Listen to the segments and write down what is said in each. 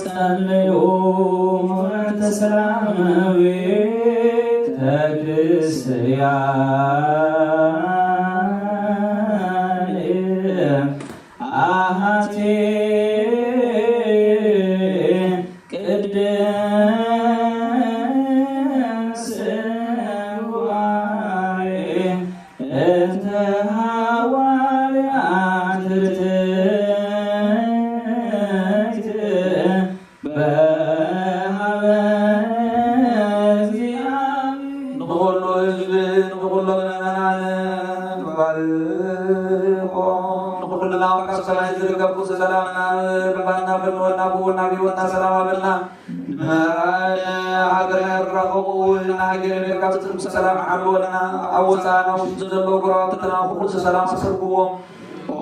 ጸልዩ በእንተ ሰላም ቤተ ክርስቲያን። አሐቲ ቅድስት ጉባኤ እንተ ሐዋርያት ርትዕት በሀበ እግዚአብሔር። ንኹሉ ህዝቢ፣ ንኹሎም ምእመናን ንባርኮ። ንኹልና ካብ ሰማይ ዝርከብ ርኩስ ሰላምና ባና ብንወና ብውና ቢወና ሰላም ኣበልና። ንመራን ሃገርና ይራኸቡ፣ ንሃገር ካብ ጽልም ሰላም ሓልወና። ኣብ ወፃና ውሽጢ ዘለዉ ጎረባብትና ኩሉ ሰላም ኣሰርግዎም። ኦ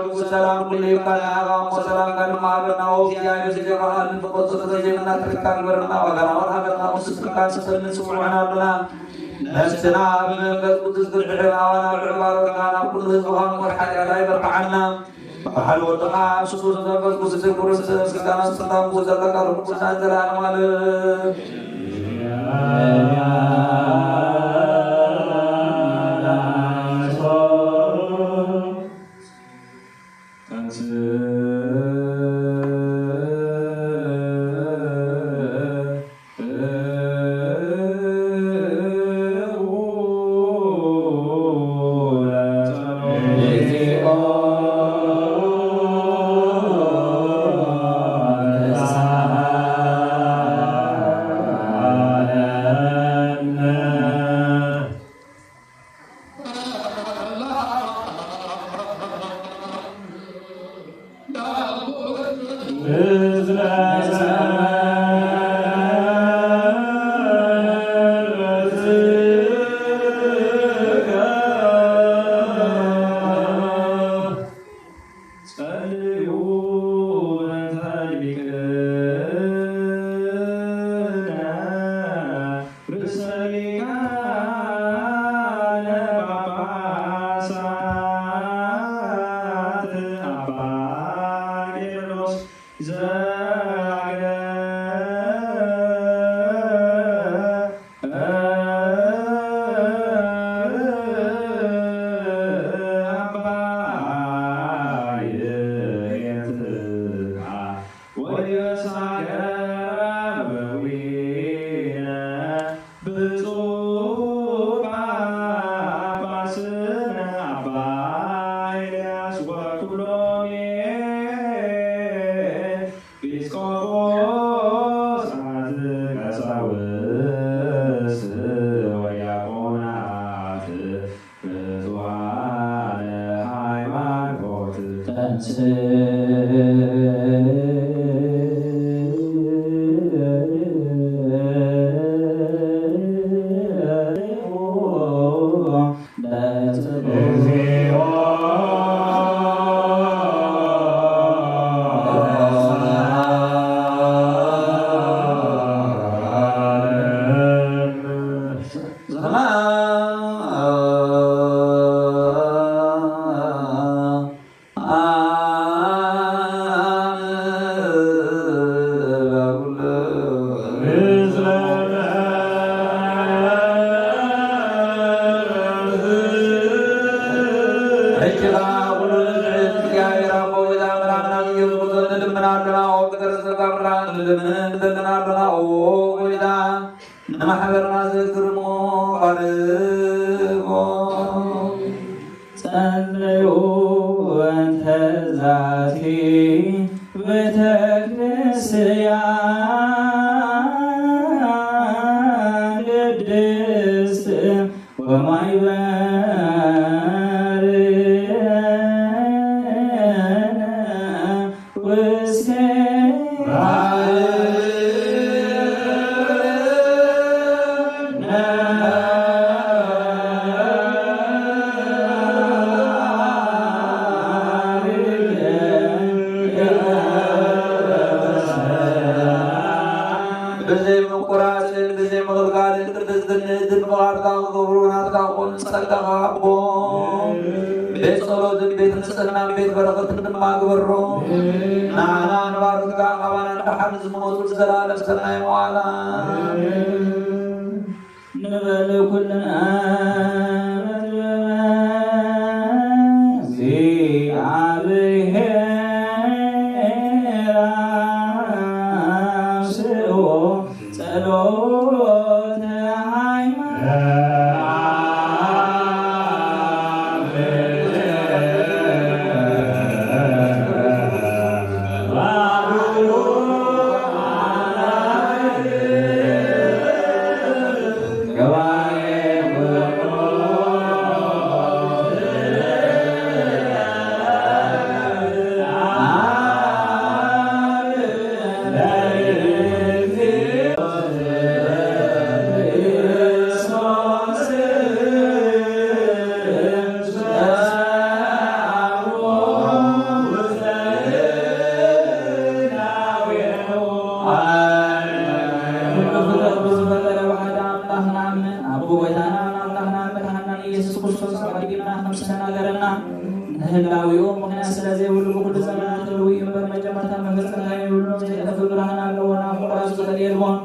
ንጉስ ሰላም ኩሉ ይብካ፣ ንዓኻ እሞ ሰላምካ ድማ ሃበና። ኦ እግዚኣብሔር ዘይረኣልን ፍቕሪ ዘይብልና ትሕትካ ግበረና። ዋጋና ወርሃበና። ምስ ፍቃድ ሰሰልን ስውዕና ኣሎና። ነፍስና ብመንፈስ ቅዱስ ግድሕን ኣዋና ብዕባሮትካ ናብ ኩሉ ህዝብኻ ምቑር ሓጢኣት ኣይበርክዓና። ብሓይሊ ወድኻ ኣብ ስሉስ መንፈስ ቅዱስ ክብርን ምስጋናን ስልጣን ዘለካ ንኩሉ ዘላለም ዓለም። ጸልዩ በእንተ ሊቅነ ርእሰ ሊቃነ ጳጳሳት አባ ቄርሎስ ዘአገረ አባየ ኤርትራ ወየሳገረ በዊነ ብፁዕ ጳጳስነ አባ ኤልያስ ወኩሎሜ ኤጲስቆጶሳት ቀሳውስት ወዲያቆናት ርቱዓነ ሃይማኖት ተንሥእ ንማሕበርና ዘክርሞ ባርኮ። ጸለዩ እንተ ዛቲ ቤተ ክርስቲያን ቅድስት ወማይበርነ ውስቴ ብዘይ ምቁራጽን ብዘይ ምቕልቃልን ቅድስትን ንእድን ፍቓድካ ክገብሩ ናትካ ክኾኑ ጸጋኻ ኣቦ። ቤት ጸሎትን ቤት ንጽህናን ቤት በረኸትን ድማ ግበሮ። ንዓና ንባሮትካ ካባና ንደሓር ንዝመጹ ንዘለኣለም ሰናይ መዋላ። ንበል ኩልና መዝገበ እግዚኣብሔር ኣምስኡ ጸሎተ ሃይማኖት። ኩሉ ፍጥረት ብዝፈጠረ ብሓደ ኣምላኽ ንኣምን። ኣብ ጎይታናን ኣምላኽናን መድሓናን ኢየሱስ ክርስቶስ ኣቐዲምና ከም ዝተናገረና፣ ንህላዌኡ ምኽንያት ስለ ዘይብሉ ብኹሉ ዘመናት ህልው እዩ እምበር መጀመርታ መፈጸምታ የብሉን። ዘይጠፍእ ብርሃን ኣለዎ፣ ናብ ምቑራጽ ዝኽእል የልቦን።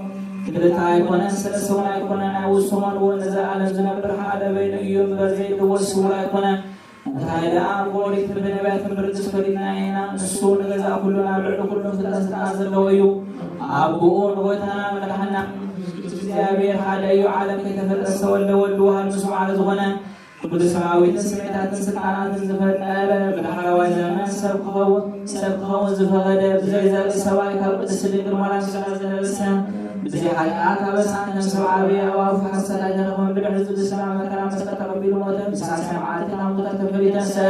ክልተ ኣይኮነን፣ ሰለስተ እውን ኣይኮነን፣ ኣይውስኾን እውን። ንዘለኣለም ዝነብር ሓደ በይኑ እዩ እምበር፣ ዘይልወጥ ስውር ኣይኮነን። እንታይ ደኣ ብኦሪትን ብነቢያትን ብርግጽ ፈሊጥናዮ ኢና። ንሱ ንገዛእ ኩሉን ኣብ ልዕሊ ኩሉን ፍጥረት ስልጣን ዘለዎ እዩ። ኣቦኡ ንጎይታና መድሓና እግዚኣብሔር ሓደ እዩ። ዓለም ከይተፈጥረ ዝተወልደ ወልድ ዋህድ ንሱ ባዕሉ ዝኾነ፣ ኩሉ ሰራዊትን ስሜታትን ስልጣናትን ዝፈጠረ፣ ብዳሕረዋይ ዘመን ሰብ ክኸውን፣ ሰብ ክኸውን ዝፈቐደ፣ ብዘይ ዘርኢ ሰብኣይ ካብ ቅድስቲ ድንግል ማርያም ስጋ ዝለበሰ፣ ብዘይ ሓጢኣት ኣበሳን ከም ሰብ ዓብየ ኣብ ኣፉ ሓሰት ኣይተረኽበን። ብድሕሪ ዝብስና መከራ መስቀል ተቐቢሉ ሞተ። ብሳልሳይ መዓልቲ ካብ ሙታት ተፈልዩ ተንስአ።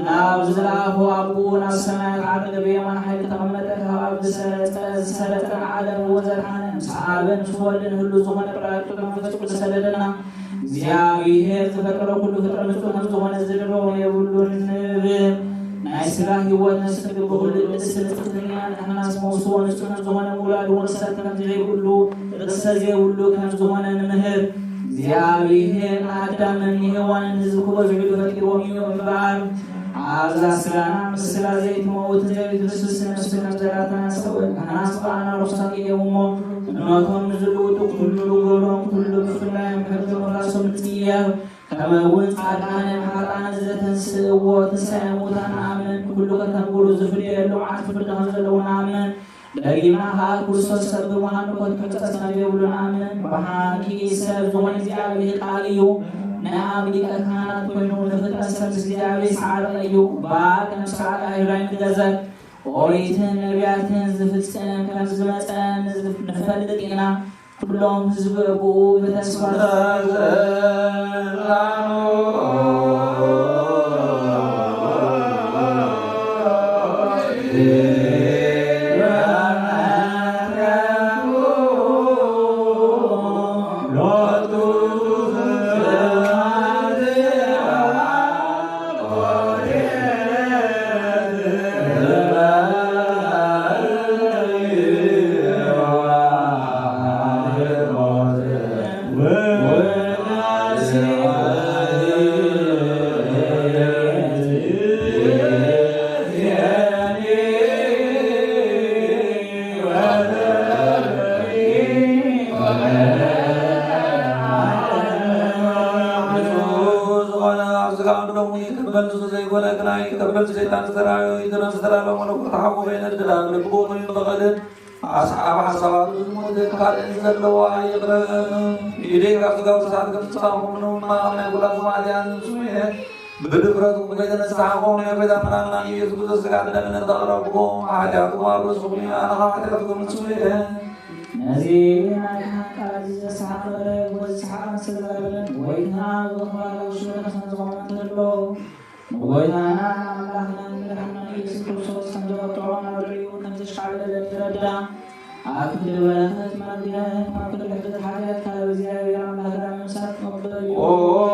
ናብ ዝለኣኾ ኣቦኡ ናብ ሰማያት ዓረገ፣ ብየማን ሓይሊ ተቐመጠ። ካብ ኣብ ዝሰረጸ፣ ዝሰረጸ ዓለም እውን ዘድሓነ፣ ምስ ኣብን ምስ ወልድን ህሉ ዝኾነ ጳራቅሊጦስ መንፈስ ቅዱስ ሰደደና። እግዚኣብሔር ዝፈጠሮ ኩሉ ፍጥረት ንጹህ ከም ዝኾነ ዝድሮ እውን የብሉን። ናይ ስጋ ህይወት ነፍሲ ግን ብኹሉ ቅድስቲ ንጽሕቲ እያ። ንሕናስ መውስቦ ንጹህ ከም ዝኾነ ምውላድ እውን ርክሰት ከም ዘይብሉ፣ ርክሰት ዘይብሉ ከም ዝኾነ ንምህር። እግዚኣብሔር ንኣዳምን ንሄዋንን ህዝቢ ክበዝሑሉ ፈጢርዎም እዩ እምበኣር፣ ኣብዛ ስጋና ምስ ስጋ ዘይትመውትን ዘይትፍስስ ነፍሲ ከም ዘላትና ነስተውዕል። ንሕናስ ብኣና ርኹሳት እዮም እሞ፣ እምነቶም ንዝልውጡ ኩሉ ግብሮም ኩሉ ብፍላይ ምሕረት ምፍራሶም ንጽየፍ። ከመ እውን ጻድቃንን ኃጥኣንን ዘተንስእዎ ትንሣኤ ሙታን ንኣምን። ኩሉ ከተንብሩ ዝፍደየሉ መዓልቲ ፍርዲ ከም ዘለዎ ንኣምን። ደጊምና ከኣ ክርስቶስ ሰብ ብምዃኑ ኮት ክሕጸጽ ከም ዘይብሉ ንኣምን። ብሓቂ ሰብ ዝኾነ እግዚኣብሔር ቃል እዩ። ናይ ኣብ ሊቀ ካህናት ኮይኑ ንፍጥረት ሰብ ምስ እግዚኣብሔር ዝሰዓረ እዩ። በኣል ከም ሰዓት ኣይሁዳይን ክገዘት ኦሪትን ነቢያትን ዝፍጽም ከም ዝመጸ ንዝ-፣ ንፈልጥ ኢና። ኩሎም ህዝቢ ብኡ ብተስፋ ዝኾነ ኣብ ስጋን ደሙ ይቀበል፣ ንሱ ዘይኮነ ግና ይቀበል። ሰይጣን ዝተራእዩ ይትረፍ፣ ዝተዳለወ መለኮት ሓዊ ከይነድድ ኣብ ልቡ ኮይኑ በቐልን ኣስሓብ ሓሳባቱ ዝሞተ ካልእን ዘለዎ ኣይቕረ። ኢደይ ካብ ስጋው ተሳት ከም ዝጻኹም ንውማ ናይ ጉላት ማልያን ንሱ እየ። ብድፍረትኩም ከይተነሳሕኹም ናይ ጎይታ መድሓኒና ኢየሱስ ክርስቶስ ስጋ ደምን እንተቕረብኩም ሓጢኣትኩም ኣብ ርእስኹም እዩ፣ ኣነ ኸዓ ሓጢኣትኩም ንጹህ እየ። ነዚ ናይ ካህን ቃል እዚ ዘሰሓቐ በለ፣ ወዝሰሓቐ መሰል ዘረበለን ጎይታ ብኽብራዊ ሽመተ ስለ ዝኾነ እንተሎ፣ ንጎይታና ኣምላኽናን መድሓኒናን ኢየሱስ ክርስቶስ ከም ዘቐጥዖ፣ ናብ ልዕሊኡ ከም ዘሽካዕለለን ይረዳ። ኣብ ክንዲ በረኸት መግቢያ፣ ኣብ ክንዲ ሕፍረት ሓጢኣት ካብ እግዚኣብሔር ኣምላኽና ምምሳል መቕበል እዩ። ኦ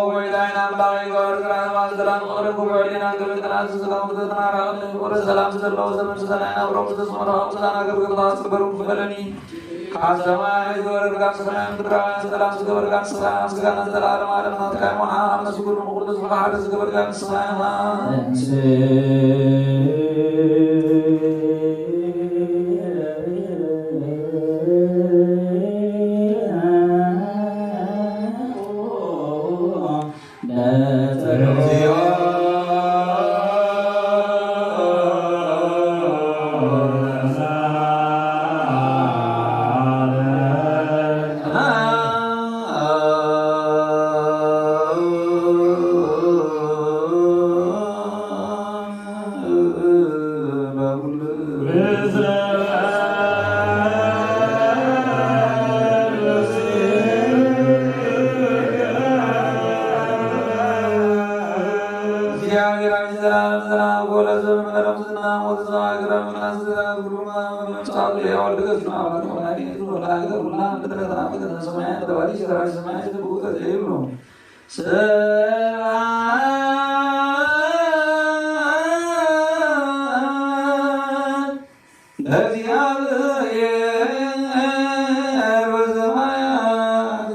ጎይታዬ ኣምላኸይ፣ ጓል ጽላል ማል ሰላም ቅርብ ጉባኤ ዲና ክብል ጥናት ስጋው ተተናራቕን ፍቕሪ ሰላም ዘለዎ ዘመን ሰናይ ናብሮም ዝተስመራ ቅዱሳን ኣገልግሎታት ጽበሩን ክፈለኒ። ካብ ሰማይ ዝወረድካ ሰላም ምድራውያን ሰላም ዝገበርካ ሰላም ስጋና ዘላለም ዓለም ናትካ ይኹን። ኣመስግኑ ንኹሉ ዝፈሓር ዝገበርካ ንስኻ ኢኻ። ስብሐት ለእግዚኣብሔር በሰማያት።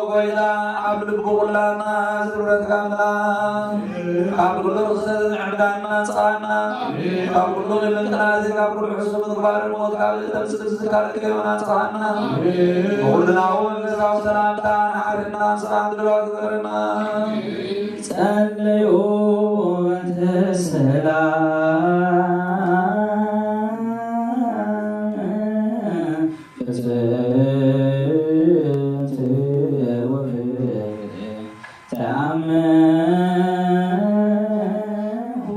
ጎይታ ኣብ ልቢ ኩላና ዝብረትካ ኣምላኽ፣ ካብ ኩሉ ርኽሰት ዕብዳና ንጽኣና፣ ካብ ኩሉ ልምንጥናዚ፣ ካብ ኩሉ ሕሱም ምግባር ሞት፣ ካብ እተምስል ዝካል ከይሆና ንጽኣና። ብኩልና እውን መንፈሳዊ ሰላምታ ንሓድና ንጽኣን ድልዋ ግበረና። ጸለዩ በተሰላም ፍጽምት ወፍጽምት ተአምሁ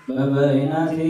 በበይናቲክሙ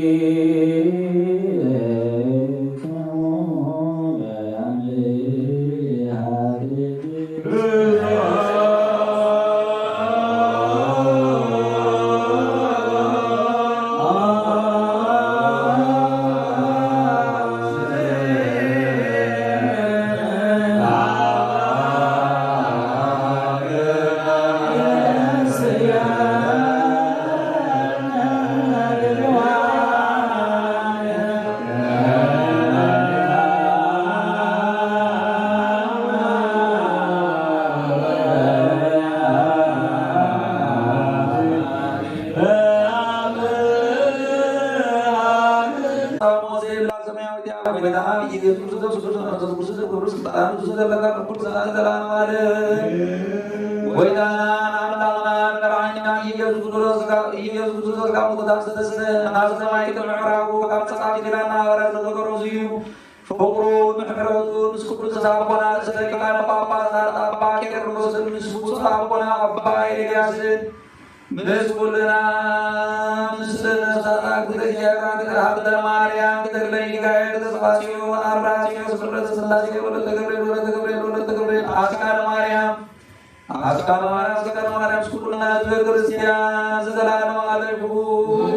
በአንድ ሀገር። ጎይታናን ኣምላኽናን መድሓኒናን ኢየሱስ ክርስቶስ፣ ኢየሱስ ክርስቶስ ካብ ሙታን ዝተንስአ፣ ናብ ሰማይ ቅድሚ ምዕራጉ፣ ካብ ጸልማት ኪዳን ናብ ሃዋርያት ዝነገሮ እዩ። ፍቕሩ፣ ምሕረቱ ምስ ቅዱስ ኣቦና ርእሰ ሊቃነ ጳጳሳት ኣባ ቄርሎስን ምስ ብፁዕ ኣቦና ኣባ ኤልያስን ምስ ኩልና፣ ምስ ነፍሳት ኣግብርት ዲያቆናት፣ ሃብተ ማርያም፣ ተክለ ሚካኤል፣ ተስፋ ጽዮን፣ ኣብርሃ ጽዮን፣ ስምረተ ስላሴ፣ ወለተ ገብርኤል፣ ወለተ ገብርኤል፣ ወለተ ገብርኤል፣ ኣስካለ ማርያም፣ ኣስካለ ማርያም፣ ኣስካለ ማርያም፣ ምስ ኩልና ህዝበ ክርስቲያን ዘዘለዓለሙ ዓለም ይኹን።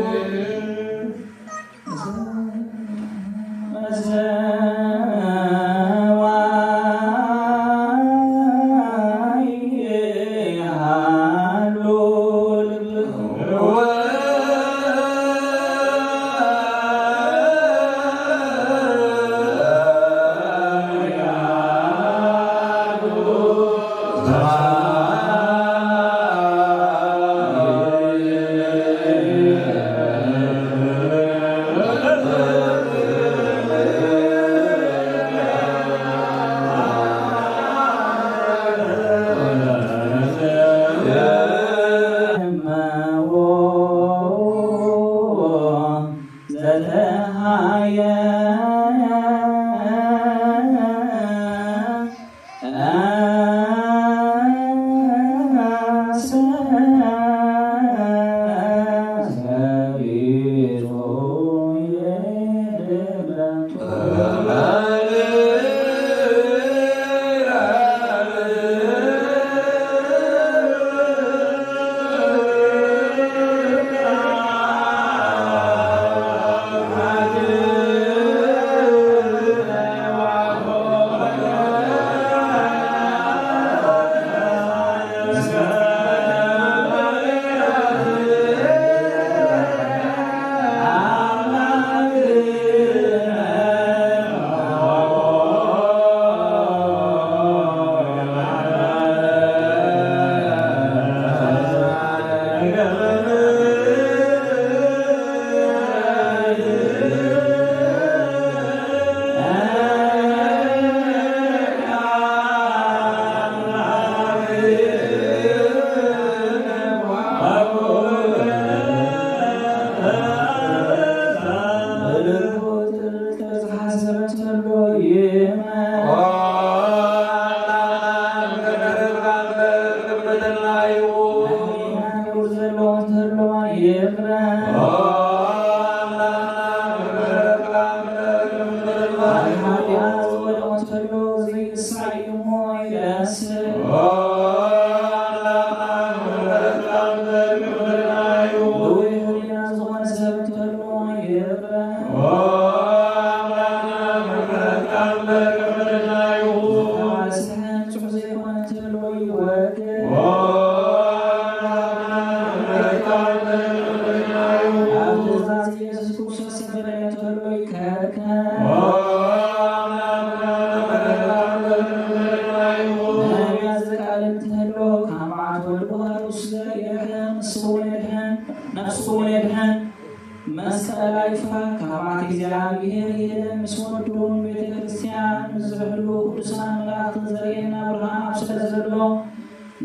ዝመስል። ኦ ኣምላኽና ምሕረት ካብ በሪ ምድርና እዩ። ልዑል ሕሊና ዝኾነ ሰብ እንተሎ ይቕረ። ኦ ኣምላኽና ምሕረት ካብ በሪ ምድርና እዩ። ዝተባስሐ ንጹሕ ዘይኮነ እንተሎ ይወግድ። ኦ ኣምላኽና ምሕረት ካብ በሪ ምድርና እዩ። ኣብ ትእዛዝ ኢየሱስ ክርስቶስ ሰፈረ እንተሎ ይከልከል። ኦ ኣምላኽና ምሕረት ካብ በሪ ምድርና እዩ። ነቢያት ዘቃልል እንተሎ ካብ መዓት ወልድ ብኻልኡ ስለ የድሕን፣ ንሱ እውን የድሕን፣ ነፍሱ እውን የድሕን። መስቀል ኣይፋ ካብ መዓት እግዚኣብሔር ይድን፣ ምስ ወዱን ቤተ ክርስቲያን፣ ምስ ዝሕሉ ቅዱሳን መላእኽትን ዘርእየና ብርሃን ኣብ ስለ ዘሎ፣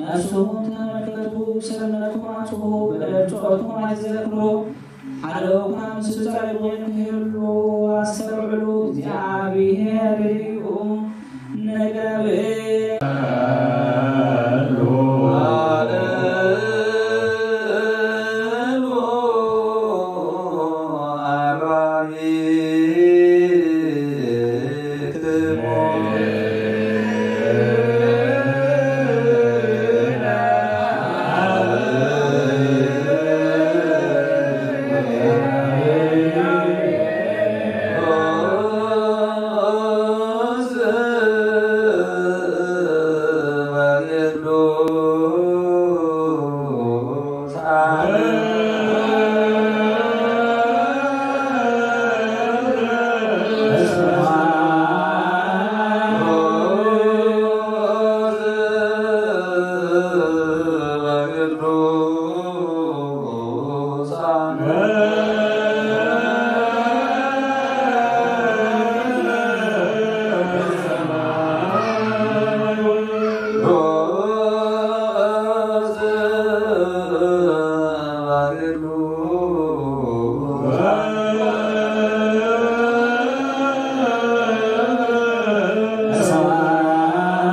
ነፍስኹም ተመልከቱ፣ ሰርነትኩም ኣጽፉ፣ በደል ብጾትኩም ኣይትዘክሩ። ሓደ እኳ ምስ ጻድቕ ክህሉ ኣስተውዕሉ፣ እግዚኣብሔር ርኢኡ ንገብር። ቅዱስ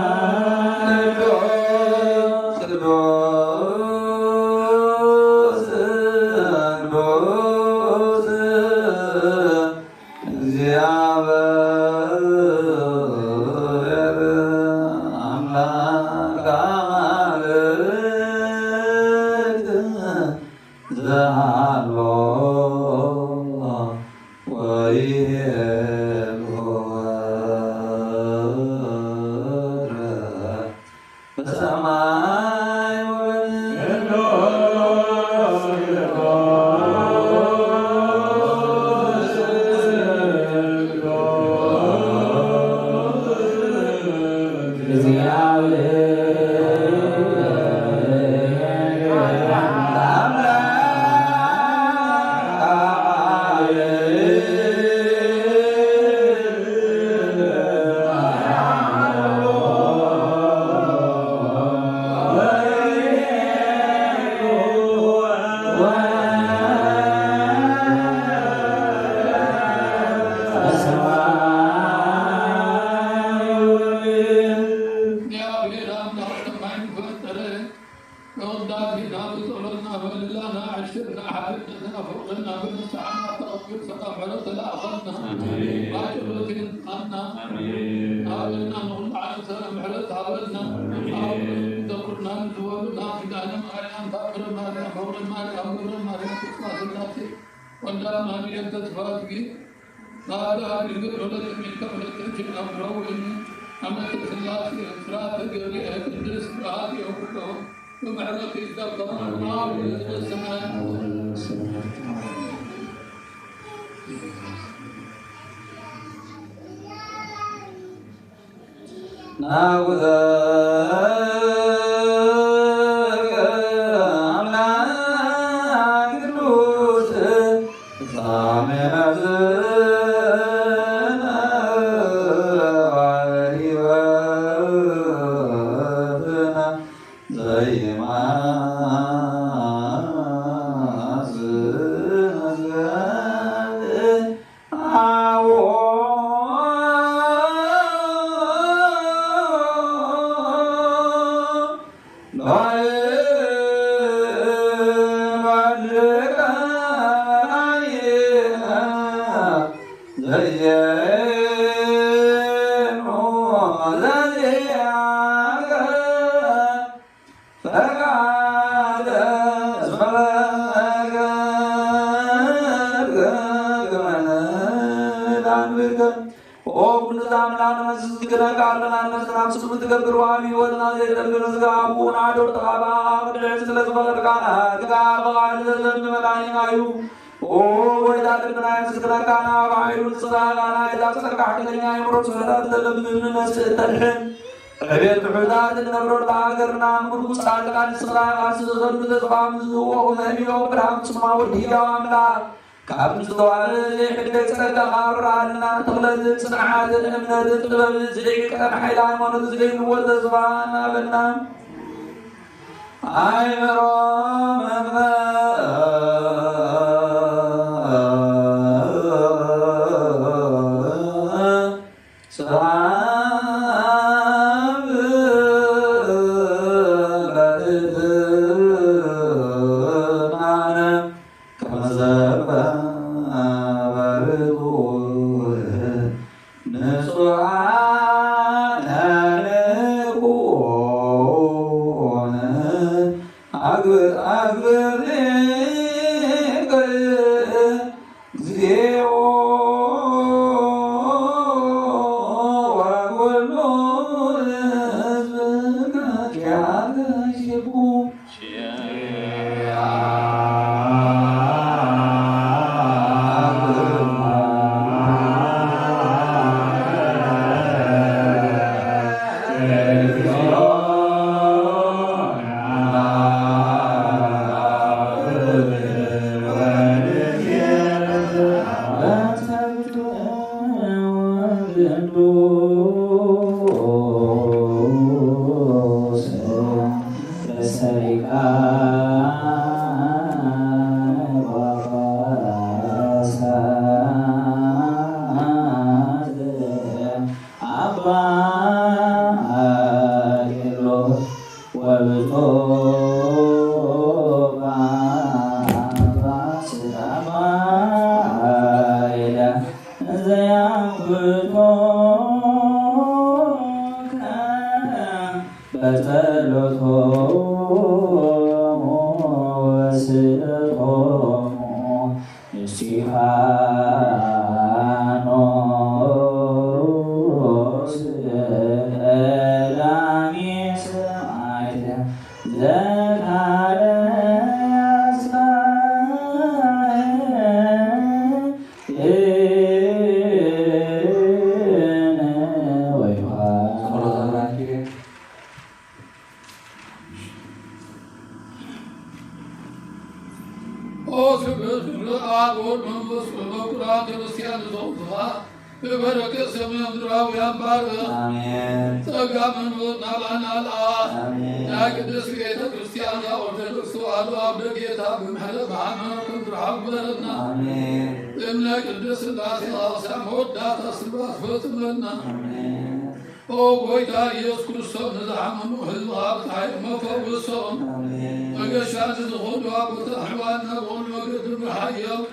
ቅዱስ እግዚአብሔር አምላክ አማልክት ዘሃሎ ወይሄሉ ወትረ በሰማይ ወበምድር። እግዚአብሔር አምላክ ሰማይን ፈጠረ። ከወዳሴና ብጸሎትና በልላና፣ ዓሽርና፣ ሓድነትና፣ ፍቕርና፣ ብንስሓና ተቐቢልካ ካብ ምሕረት ተላእኸልና። ኣሜን። ባጭሎት የምጻና። ኣሜን። ሃበና፣ ንኹሉ ዓለም ሰላም ምሕረት ሃበና። ኣሜን። ኣብ ዘኩርና ንዝበሉና ኪዳነ ማርያም፣ ታምረ ማርያም፣ ፍቕረ ማርያም፣ ገብረ ማርያም፣ ተስፋ ስላሴ፣ ወልደ አማኑኤል፣ ተስፋ አድጊ፣ ማርያም ድንግል ወለተ ሚካኤል ወለተ ኪዳነ ምሕረት፣ አመተ ስላሴ፣ ስርዓተ ገብርኤል፣ ቅድስት ስርዓት የኩሎ፣ በምሕረት ይዘከሩ፣ አቡነ ዘበሰማያት። ናቡተ አምላክ ቅዱስ ፍጻሜ መዝነ ወሕይወትና ዘይማስ ነቃርና እነዝናም ስሙ ትገብር ዋቢ ወልና ዘይደልብ ንዝጋቡ ናዶር ተቓባ ቅድዕ ስለ ዝፈርቃና ትጋባ ንዘዘን መላይና እዩ። ኦ ወይታ ልብና የምስክረካና ባይሉ ንስራጋና የዛ ጸርቃ ሓቀኛ የምሮ ስሕታት ተለብን ነስእ ተድሕን ዕቤት ትሑታት እነብረላ ሃገርና ምርጉ ጻድቃን ንስራጋ ስዘሰሉ ተስፋ ምዝወቑ መህሚዮ ብርሃን ጽማ ወዲ ህያው ኣምላኽ ካብ ምስተዋረ ዘይሕደግ ጸጋኻ ኣብርሃልና። ተኽለትን ጽንዓትን እምነትን ጥበብን ዝደይቀን ሓይሊ ሃይማኖት ዝደይንዎ ተስፋ እናበልና ኣይምሮ መምህር ሰላም ለእዝናነ ከመ ዘበ በርቱ ንጹሃነ ንኩን አግብር አግብር እግዚኦ ወኩሉ ሕዝብ ከኪያተ ይቡ አባ ቄርሎስ ወብፁዕ ጳጳስ አባ ኤልያስ ዘያኩቶከ በጸሎቶሙ ወስእለቶሙ እስጢፋኖስ ቀዳሚ ሰማዕት ዘካርያስ ካህን ወዮሐንስ ጸሎተ በራኪ። ኦ ስብሐት ለአብ ወወልድ ወመንፈስ ቅዱስ በኩራት ክርስቲያን ዘውትኻ ብበረከት ሰማይ ምድራውያን ባርኽ። አሜን። ጸጋ መንፈስ ናባና ለኣኽ። አሜን። ናይ ቅድስት ቤተ ክርስቲያን ኦርቶዶክስ ተዋሕዶ ኣብ ደጌታ ብምሕረት ብሃይማኖት ክንትርሓው ግበረና። አሜን። እምነ ቅድስት ሥላሴ ኣቕሳም መወዳእታ ስብሐት ፈጽመልና። አሜን። ኦ ጎይታ ኢየሱስ ክርስቶስ፣ ንዝሓመሙ ህዝብኻ ብትሓይሞ ፈውሶም። ኣሜን። መገሻ ንዝኸዱ ኣቦታት ኣሕዋትና ብኹሉ መገዲ ምርሓዮም።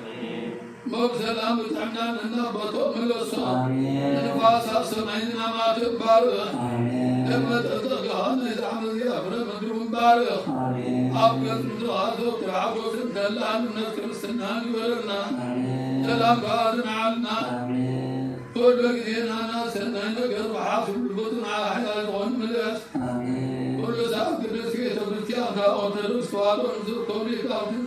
ሞብ ሰላም ብጥዕና ንናቦቶም ምለሶም። ኣሜን። ንንፋሳት ሰማይን ኣማትን ባርኽ። ኣሜን። እመተ ጸጋኻ ነዚ ዓመት እዚኣ ፍረ ምድሪ እውን ባርኽ። ኣሜን። ኣብ ገጽ ምድርኻ ዘወትር ሓጎስን ተድላን እምነት ክርስትና ግበረልና። ኣሜን። ሰላም ከኣ ዝንዓልና። ኣሜን። ኩሉ ግዜ ናና ሰናይ ነገር ወሓፍ ፍጹም ሓያል ዝኾን ምልእስ ኣሜን። ኩሉ ሰዓት ቅድስት ቤተ ክርስቲያንካ ኦርቶዶክስ ተዋህዶ ንዝርከቡ ሊቃውንቲ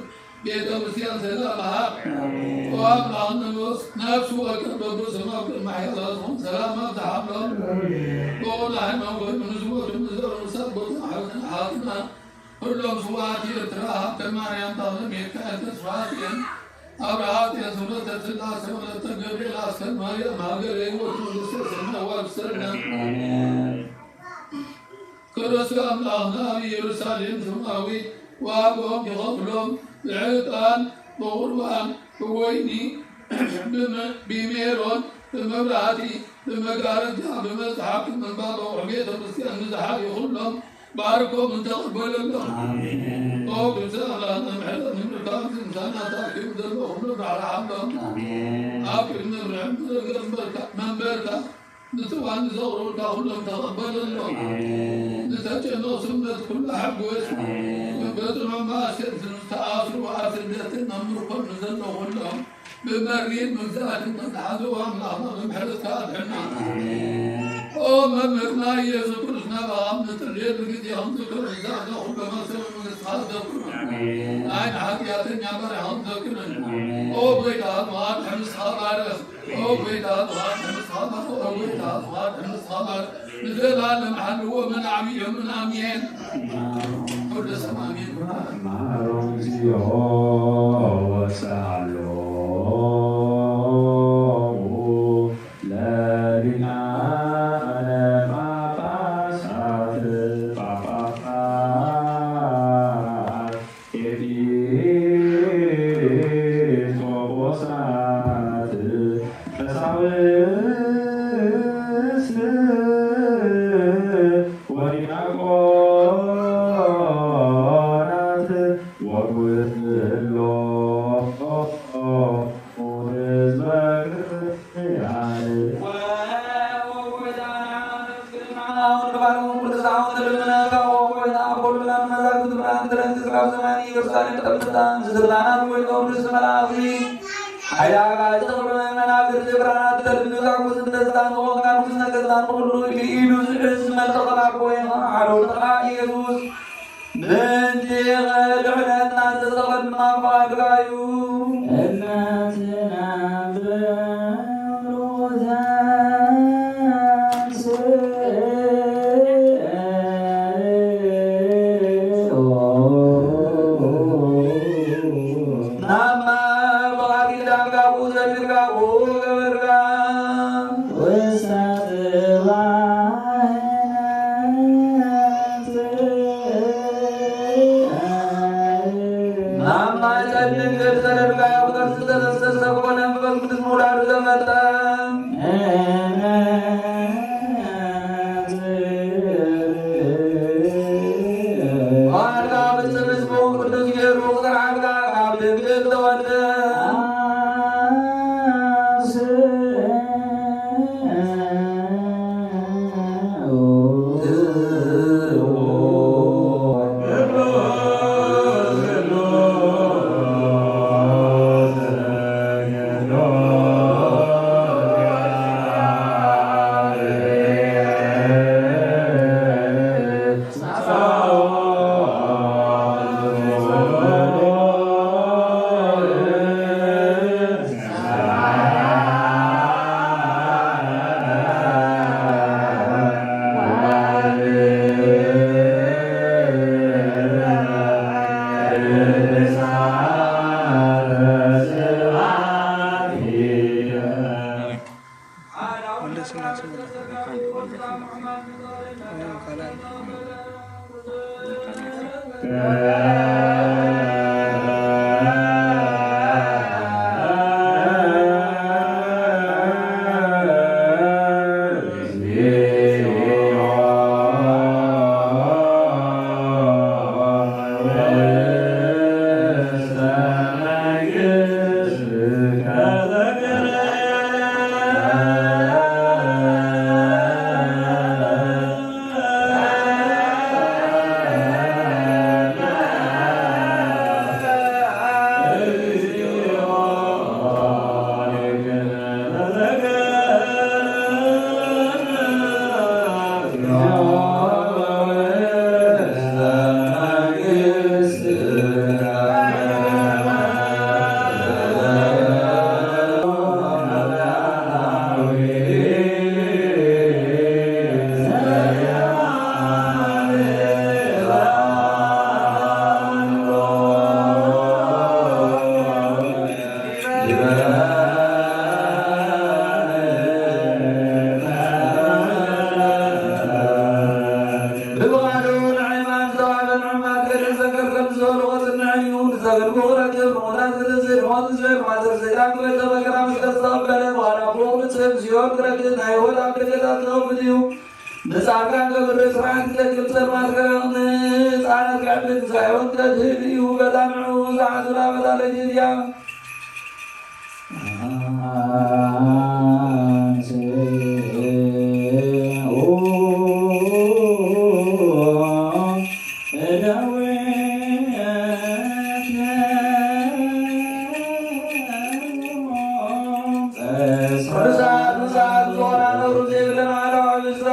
ቤተ ክርስቲያን ሰላም ሃብ። ኣሜን። ኦ ኣምላኽ ንነፍስ ነፍሲ ወከፍ በብስሙ ኣብ ቅድሚ ሓያል ዝኾን ሰላም ኣብዝሓሎም። ኣሜን። ብቑ ሃይማኖት ኮይኑ ንዝሞቱ ንዘሩ ንሳብ ቦታ ሓውትና ሓውትና ኩሎም ስውኣት ኤርትራ ሃብተ ማርያም ተኽለ ሚካኤል ተስፋጽዮን ኣብርሃ ጽዮን ስምረተ ስላሴ ወለተ ገብርኤል ኣስከል ማርያም ሃገረ ህይወት መንግስተ ሰማይ ዋብሰልና። ኣሜን። ክርስቶስ ኣምላኽና ኣብ ኢየሩሳሌም ሰማያዊ ዋጋኦም ይኸፍሎም። ብዕጣን ብቑርባን ብወይኒ ብመ- ብሜሮን ብመብራህቲ ብመጋረጃ ብመጽሓፍ ብምንባብ ኣቑሑ ቤተ ክርስቲያን ንዝሓዩ ኩሎም ባርኮም እንተቐበለሎም። ኣሜን። ኦ ግብፃ ኣምላኽ ምሕረት ንምርካብ ምሳና ታኪቡ ዘሎ ኩሉ ራሕራሓሎም። ኣሜን። ኣብ ቅድሚ ምርዕም ነገር መንበርካ ንትዋን ዘቕርቡልካ ኩሎም ተቐበለሎም። ኣሜን። ንተጨነቑ ስምረት ኩሉ ሓጎስ። ኣሜን። በጽኖም ማእሰርቲ ዝተኣስሩ ኣብ ስደትን ኣብ ምርኮን ንዘለዉ ኩሎም ብመሪር መግዛእትን ተተሓዘቡ ኣምላኽና ብምሕረትካ ኣድሕና። ኣሜን። ኦ መምህርና ኢየሱስ ክርስቶስ፣ ናባኻ ንጽልየሉ ግዜ ከም ዝክርን ዘኽደ ኩሎ መሰሉ መንግስትኻ ዘክርን። ኣሜን። ናይ ንሓጢኣተኛ ባርያ ከም ዘክርን። ኣሜን። ኦ ጎይታ፣ ንስኻ ንሕምስኻ ባርኽ። ኦ ጎይታ፣ ንስኻ ንሕምስኻ ባርኽ። ኦ ጎይታ፣ ንስኻ ንሕምስኻ ባርኽ። ንዘለዓለም ሓልዎ ምን ዓብዮምን። ኣሜን። ኩሉ ሰብ ኣሜን። ማሮም ዚኦ ወሳሎ ለሊቃነ ጳጳሳት፣ ጳጳሳት፣ ኤጲስቆጶሳት፣ ቀሳውስት ወዲያቆናት ወኩሎ ህዝበ ክርስቲያን። ሓይሊ ኣጋይዝቲ ክብሪ መናብርቲ ብርሃናት ተልብዛ ኩስን ደስታን ዝኾንካ ንጉስ ነገስታት ኩሉ ብኢዱ ዝሕዝ መልጠ ቐባብ ኮይንካ ሓለውትኻ ኢየሱስ ምእንቲ ድሕነትና ዝተሰቐለ ድማ ፍቓድካ እዩ። እናትናብር ወዘንስኦ። ናማ ብቓል ኪዳንካ ብኡ ዘቢልካ ብኡ ገበርካ። ውስተ ጽባሕ ናማይ ጸድቅ ገድሰ ለድጋዮ ብጥርሲ ተዘሰሰ ኮነ መንፈስ ቅዱስ ምውላዱ ተፈልጠ። ቃልካ ፍጽም ህዝቡ ቅዱስ ገይሩ ክሰርዓልካ ካብ ድንግል ተወልደ። ብፍቓዱ ንዕማን ዝተዋህበ ንዕማን ገድል ዘንገር ከም ዝበሉ ክጽንዕ እዩ። ንዘገልጉ ክረክብ፣ ንሙታን ዝትንስእ፣ ንሞት ዝሽር፣ ማእሰር ሰይጣን ክበልዕ፣ መከራ መስቀል ዝተቐበለ፣ ብቓል ኣቦኡ ክምጽእ፣ ብሲኦል ክረክብ፣ ናይ ህይወት ኣፍ ደገታት ክኸፍት እዩ። ንጻድቃን ከብርህ፣ ስርዓት ክደግም፣ ጸልማት ከቕንእ፣ ህጻናት ከዕብት፣ ንስራሕ ህይወት ከድህብ እዩ። በታ ንዕኡ ዝሓዙላ በታ ለይቲ እዚኣ ቅዱሳት ምስዓት ዝኾና ነውሪ ዘይብለን ኣዕላዊ ምስላ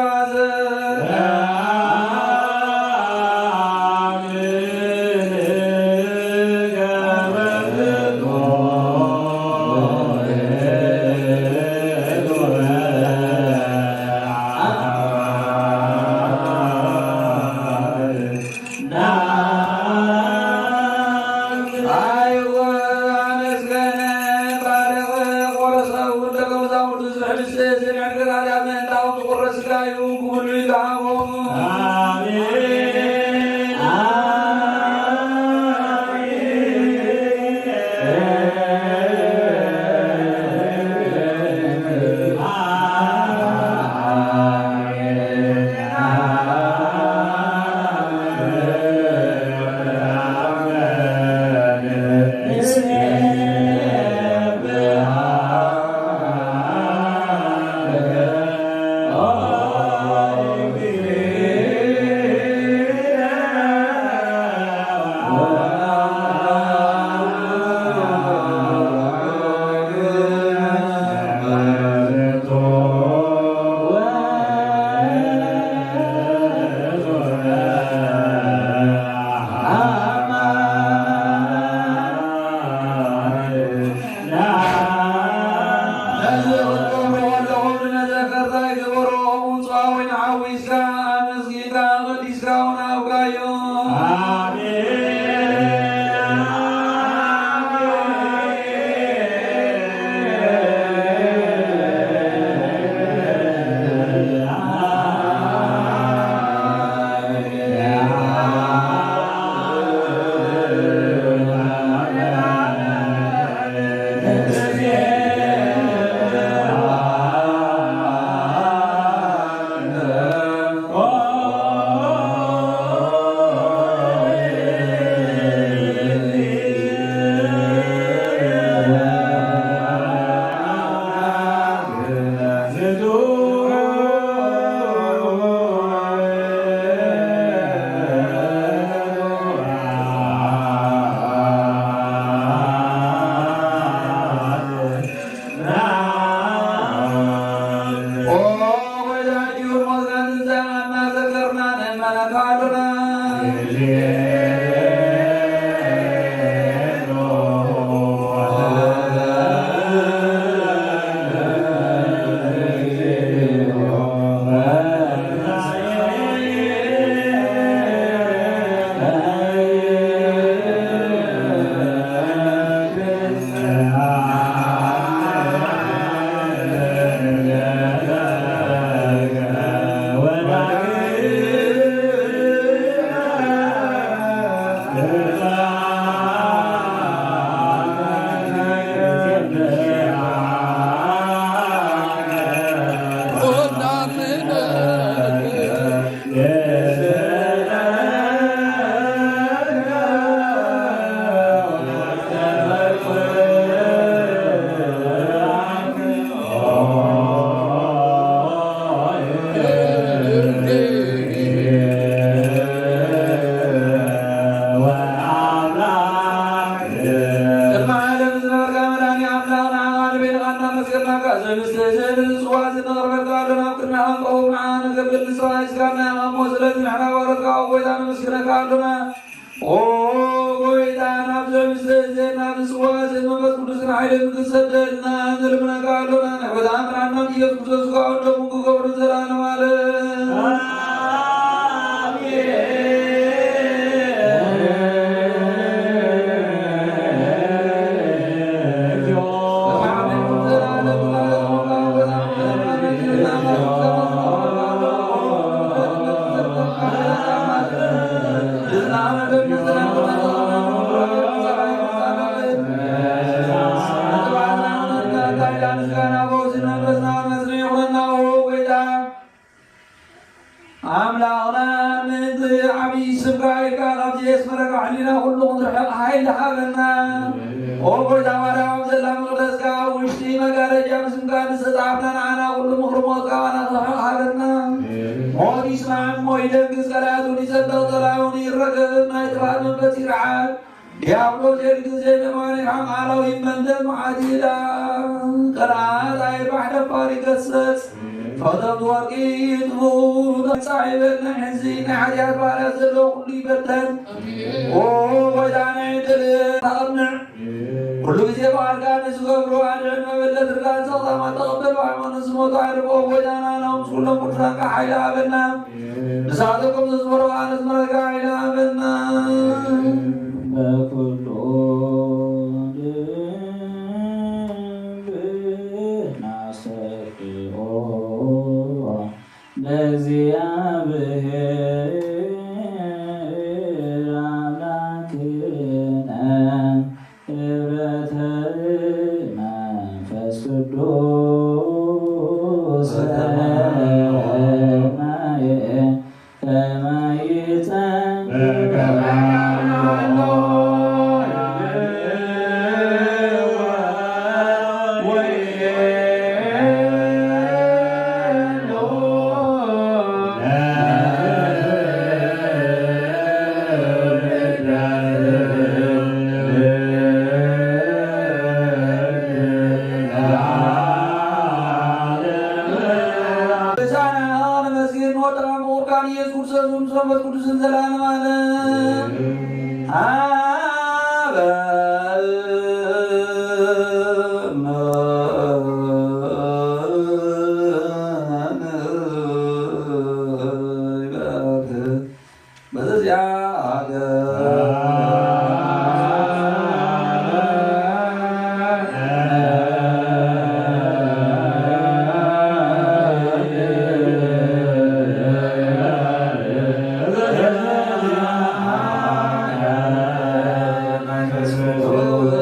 ቅድሚ ዓለም ዝነበርካ መድኃኔ ኣምላኽ ንዓኻ ንቤልኻ እናመስገናካ ዘብስተ ዘብል ጽዋ ዝነቕርበልካ ኣሎና። ኣብ ቅድሚኻ ንቀውም ንዓኻ ንገብር ንስኻ ሒዝካና ኢኻ እሞ ስለዚ ንሕና ባሮትካ ኦ ጎይታ ነመስግነካ ኣሎና። ኦ ጎይታ ናብ ዘብስተ ዘ ናብ ጽዋ ዘ መንፈስ ቅዱስን ሓይልን ክሰደልና ንልምነካ ኣሎና። ናይ ጎይታ መድኃኒና ኢየሱስ ክርስቶስ ስጋኡን ደሙን ክገብሩ ዘላለም ዓለም። ኣምላኽና፣ ነዚ ዓብዪ ስምካ ኢልካ ካብዚ የስመረካ ሕሊና ኩሉ ክንርሕቕ ሓይሊ ሃበና። ኦ ጎይታ፣ ማርያም ኣብ ዘላ መቕደስካ፣ ኣብ ውሽጢ መጋረጃ ብስምካ ዝተጻሕፍና ንዓና ኩሉ ምኽሪ ሞትካ ንኽንርሕቕ ሃበና። ሞት ይስማዕ እሞ ይደንግጽ፣ ቀላያት እውን ይጸብቕ፣ ጸላኢ እውን ይረገም፣ ናይ ጥፍኣት መንፈስ ይርዓድ። ዲያብሎስ የድግዜ ደማኒ ሓም ኣላዊ መንደል መዓት ይዳ ቀልዓት ኣይባሕ ደፋር ይገሰጽ። ፈተውቲ ወርቂ ይጥፉ። ጻዒበልና ሕዚ ናይ ሓጢኣት ባርያ ዘሎ ኩሉ ይበተን። ኦ ጎይታና ይጥልን ኣቕንዕ። ኩሉ ግዜ በዓልካ ንዝገብሩ ኣድሕን መበለት ርዳን ጸቕጣማት ተቐበል። ብሃይማኖት ዝሞቱ ኣዕርፎ። ጎይታና ናብዚ ኩሎም ቅዱሳንካ ሓይሊ ሃበና። ንሳቶም ከም ዘዝመሩኻ ነዝመረካ ኢላ በና። በኩሉ ልብና ሰብሖ ለእግዚኣብሔር ኣምላክነ። ህብረተ መንፈስ ቅዱስ ሰማየ ተማይፀን ቅዱሳን ኣምላኽ ነመስግን፣ ንወድኻ ምቑርካን ኢየሱስ ክርስቶስ ምስ መንፈስ ቅዱስን ዘላለም ዓለም። ኣበ በዘዚኣ ሃገር መንፈስ ቅዱስ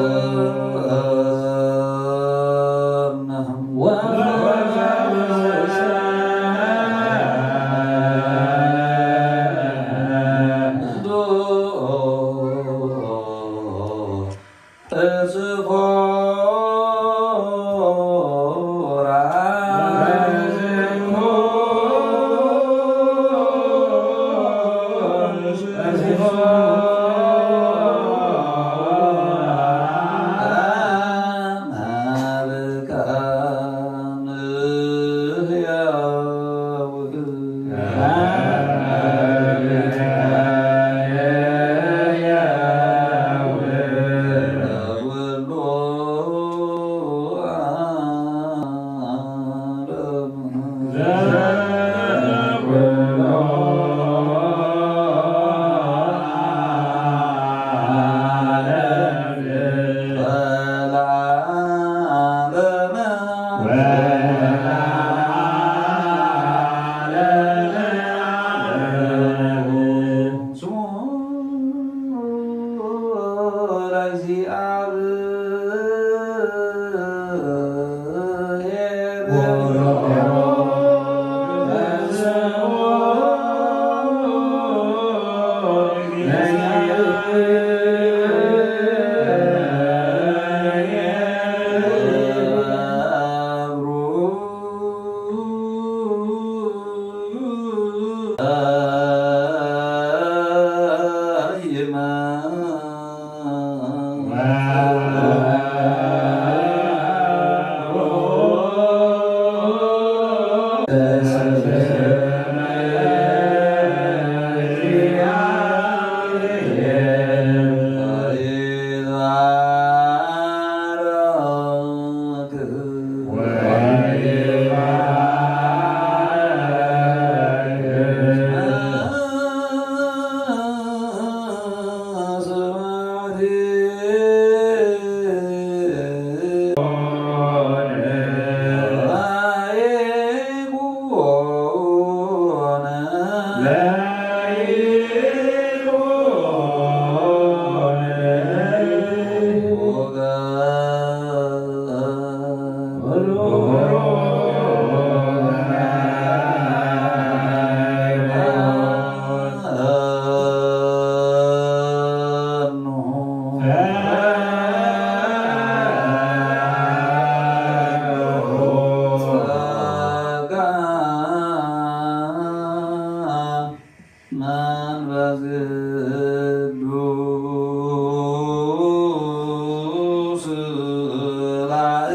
ላእለ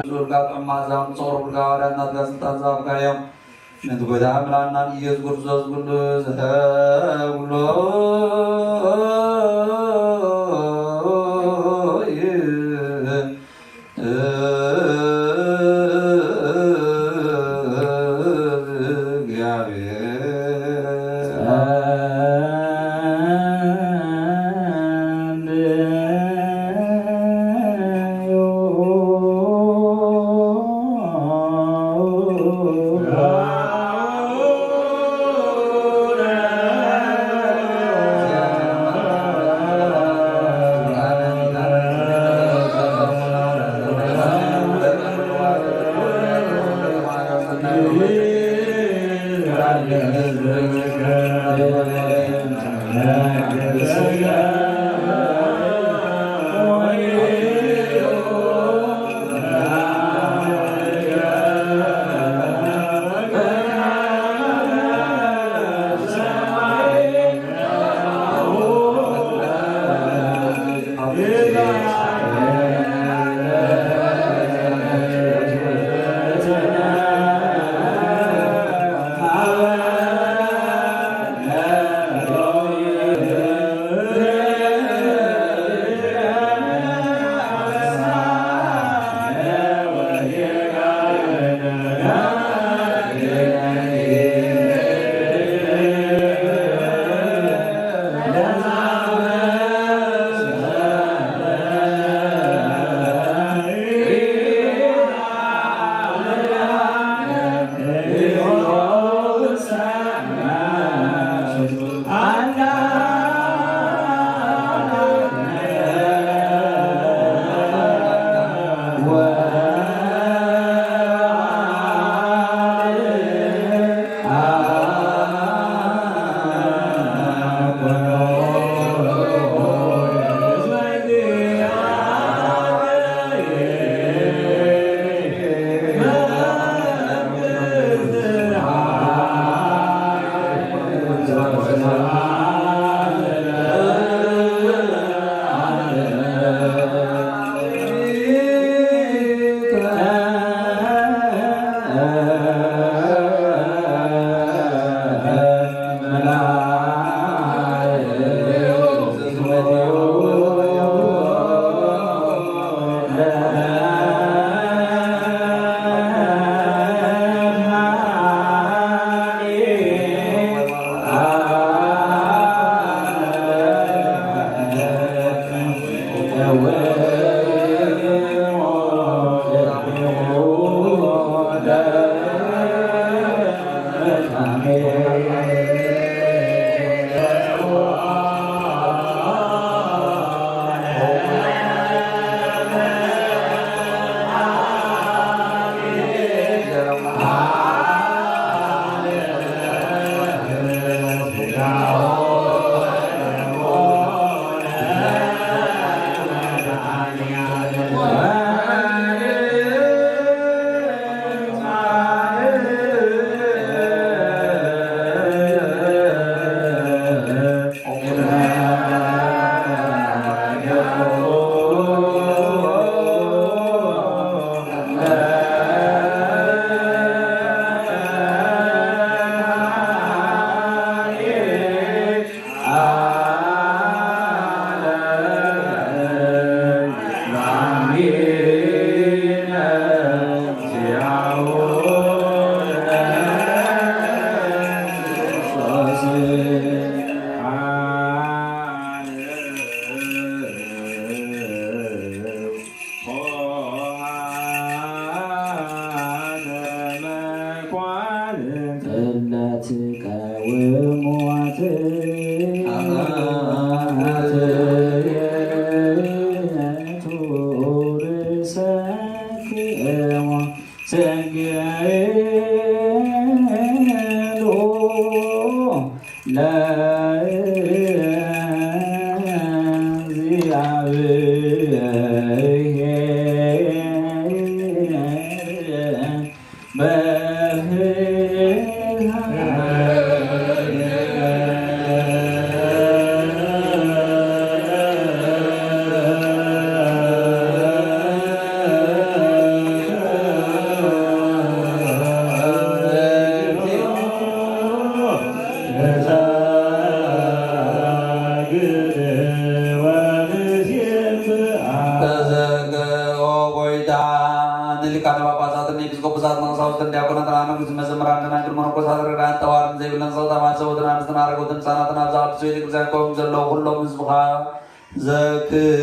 ዙርጋ ጥዑም መዓዛ ምጽሩርጋ ወዳናትካ ስልጣን ዝሃብካዮም ነቲ ጎይታ ኣምላኽናን ኢየሱስ ክርስቶስ ኩሉ ዝሕብሎ እዩ። ተዘከ ኦ ጎይታ፣ ንሊቃነ ጳጳሳትን ኤጲስቆጶሳትን ቀሳውስትን ዲያቆናትን ኣመንኩስ መዘምራን ደናግል መነኮሳት ረዳን ጠዋርን ዘይብለን ሰውታማት ሰውትን ኣንስትን ኣረጎትን ህፃናትን ኣብዚ ቅዱስ ቤተ ክርስቲያን ኮም ዘለዉ ኩሎም ህዝብኻ ዘክር።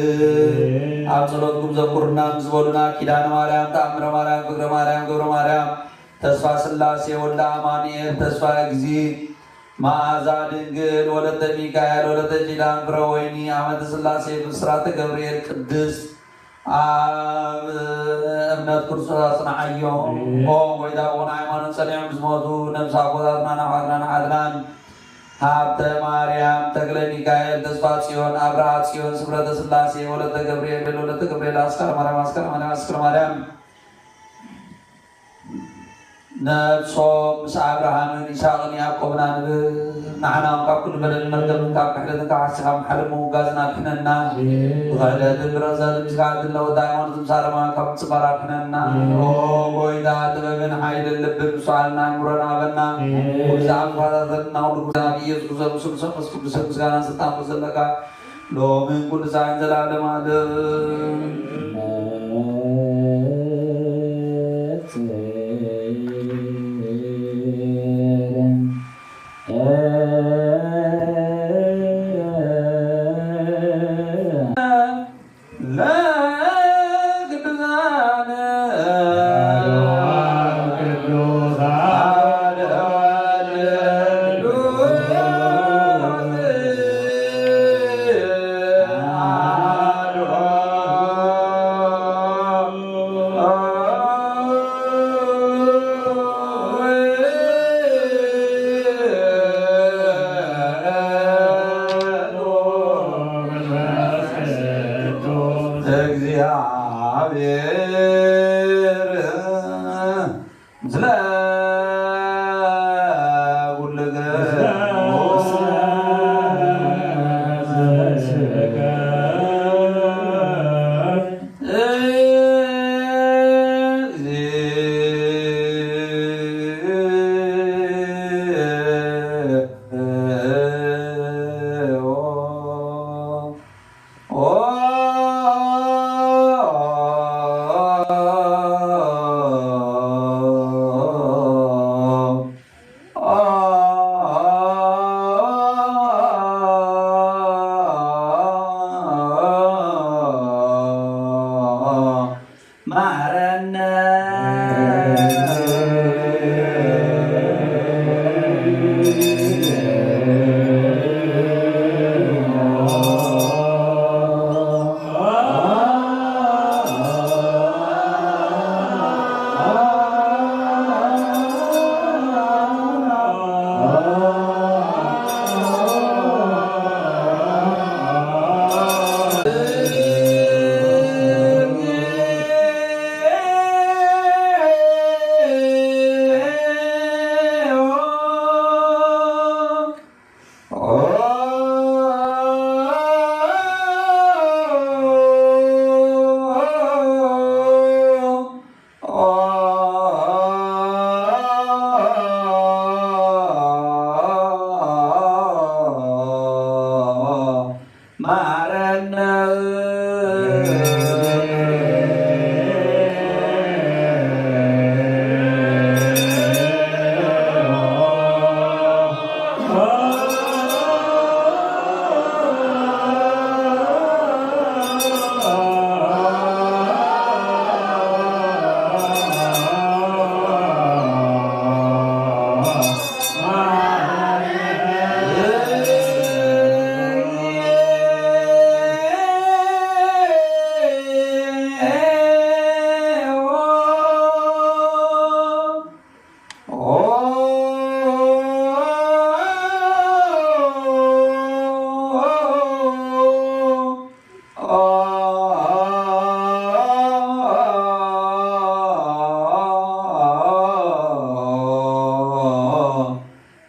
ኣብ ጸሎትኩም ዘኩርና ምስ በሉና ኪዳነ ማርያም፣ ተኣምረ ማርያም፣ ፍቅረ ማርያም፣ ገብረ ማርያም፣ ተስፋ ስላሴ፣ ወልደ ኣማኑኤል፣ ተስፋ እግዚእ፣ መዓዛ ድንግል፣ ወለተ ሚካኤል፣ ወለተ ኪዳን፣ ፍረ ወይኒ፣ ኣመተ ስላሴ፣ ብስራተ ገብርኤል፣ ቅድስት ኣብ እምነት ክርስቶስ ኣጽንዓዮም። ኦ ጎይታ፣ ብኹን ሃይማኖት ጸኒዖም ዝሞቱ ነብሲ ኣቦታትናን ኣሕዋትናን ኣሓትናን ሃብተ ማርያም፣ ተክለ ሚካኤል፣ ተስፋ ጽዮን፣ ኣብርሃ ጽዮን፣ ስምረተ ስላሴ፣ ወለተ ገብርኤል፣ ወለተ ገብርኤል፣ ኣስካለ ማርያም፣ ኣስካለ ማርያም፣ ኣስካለ ማርያም፣ ነብሶም ምስ ኣብርሃምን ይስሐቅን ያዕቆብን ኣንብብ። ንዓና እውን ካብ ኩሉ በደልን መርገምን ካብ ክሕደትን ካብ ሓሲኻ ምሓልን ምውጋዝን ኣድሕነና። ብክሕደትን ብረኽሰትን ምስካ እትለወጥ ሃይማኖት ምሳለማ ካብ ምጽባር ኣድሕነና። ኦ ጎይታ፣ ጥበብን ሓይልን ልብን ምስትውዓልን ኣእምሮን ሃበና። ኩሉ ዝዓቢ ክፈታተልና ኩሉ ጉዳይ ኢየሱስ ክርስቶስ፣ ስሉስ መንፈስ ቅዱስ ምስጋናን ስልጣን ዘለካ ሎምን ኩሉ ሳዕን ዘላለም ኣለም። ለቅዱሳን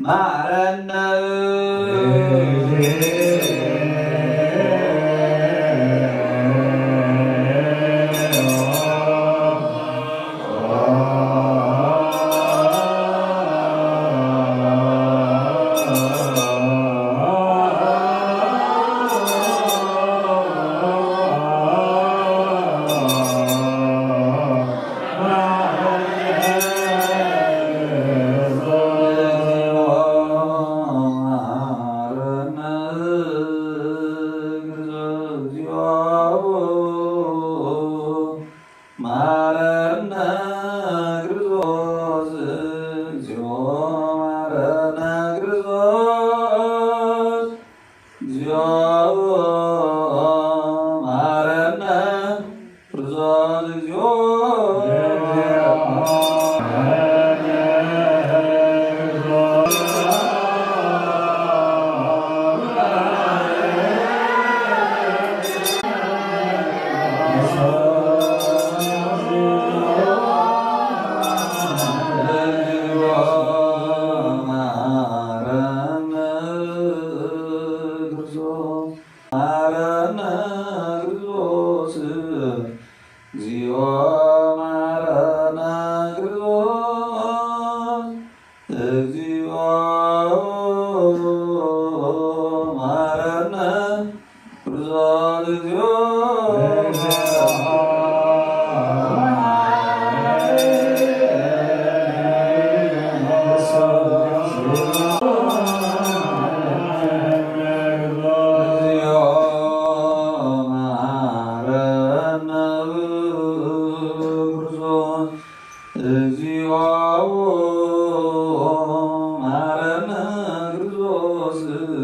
መሐረነ። መሐረነ ክርስቶስ፣ እግዚኦ መሐረነ ክርስቶስ፣ እግዚኦ መሐረነ ክርስቶስ፣ እግዚኦ መሐረነ ክርስቶስ፣ እግዚኦ መሐረነ ክርስቶስ፣ እግዚኦ መሐረነ ክርስቶስ፣ እግዚኦ እግዚኦ መሐረነ ክርስቶስ፣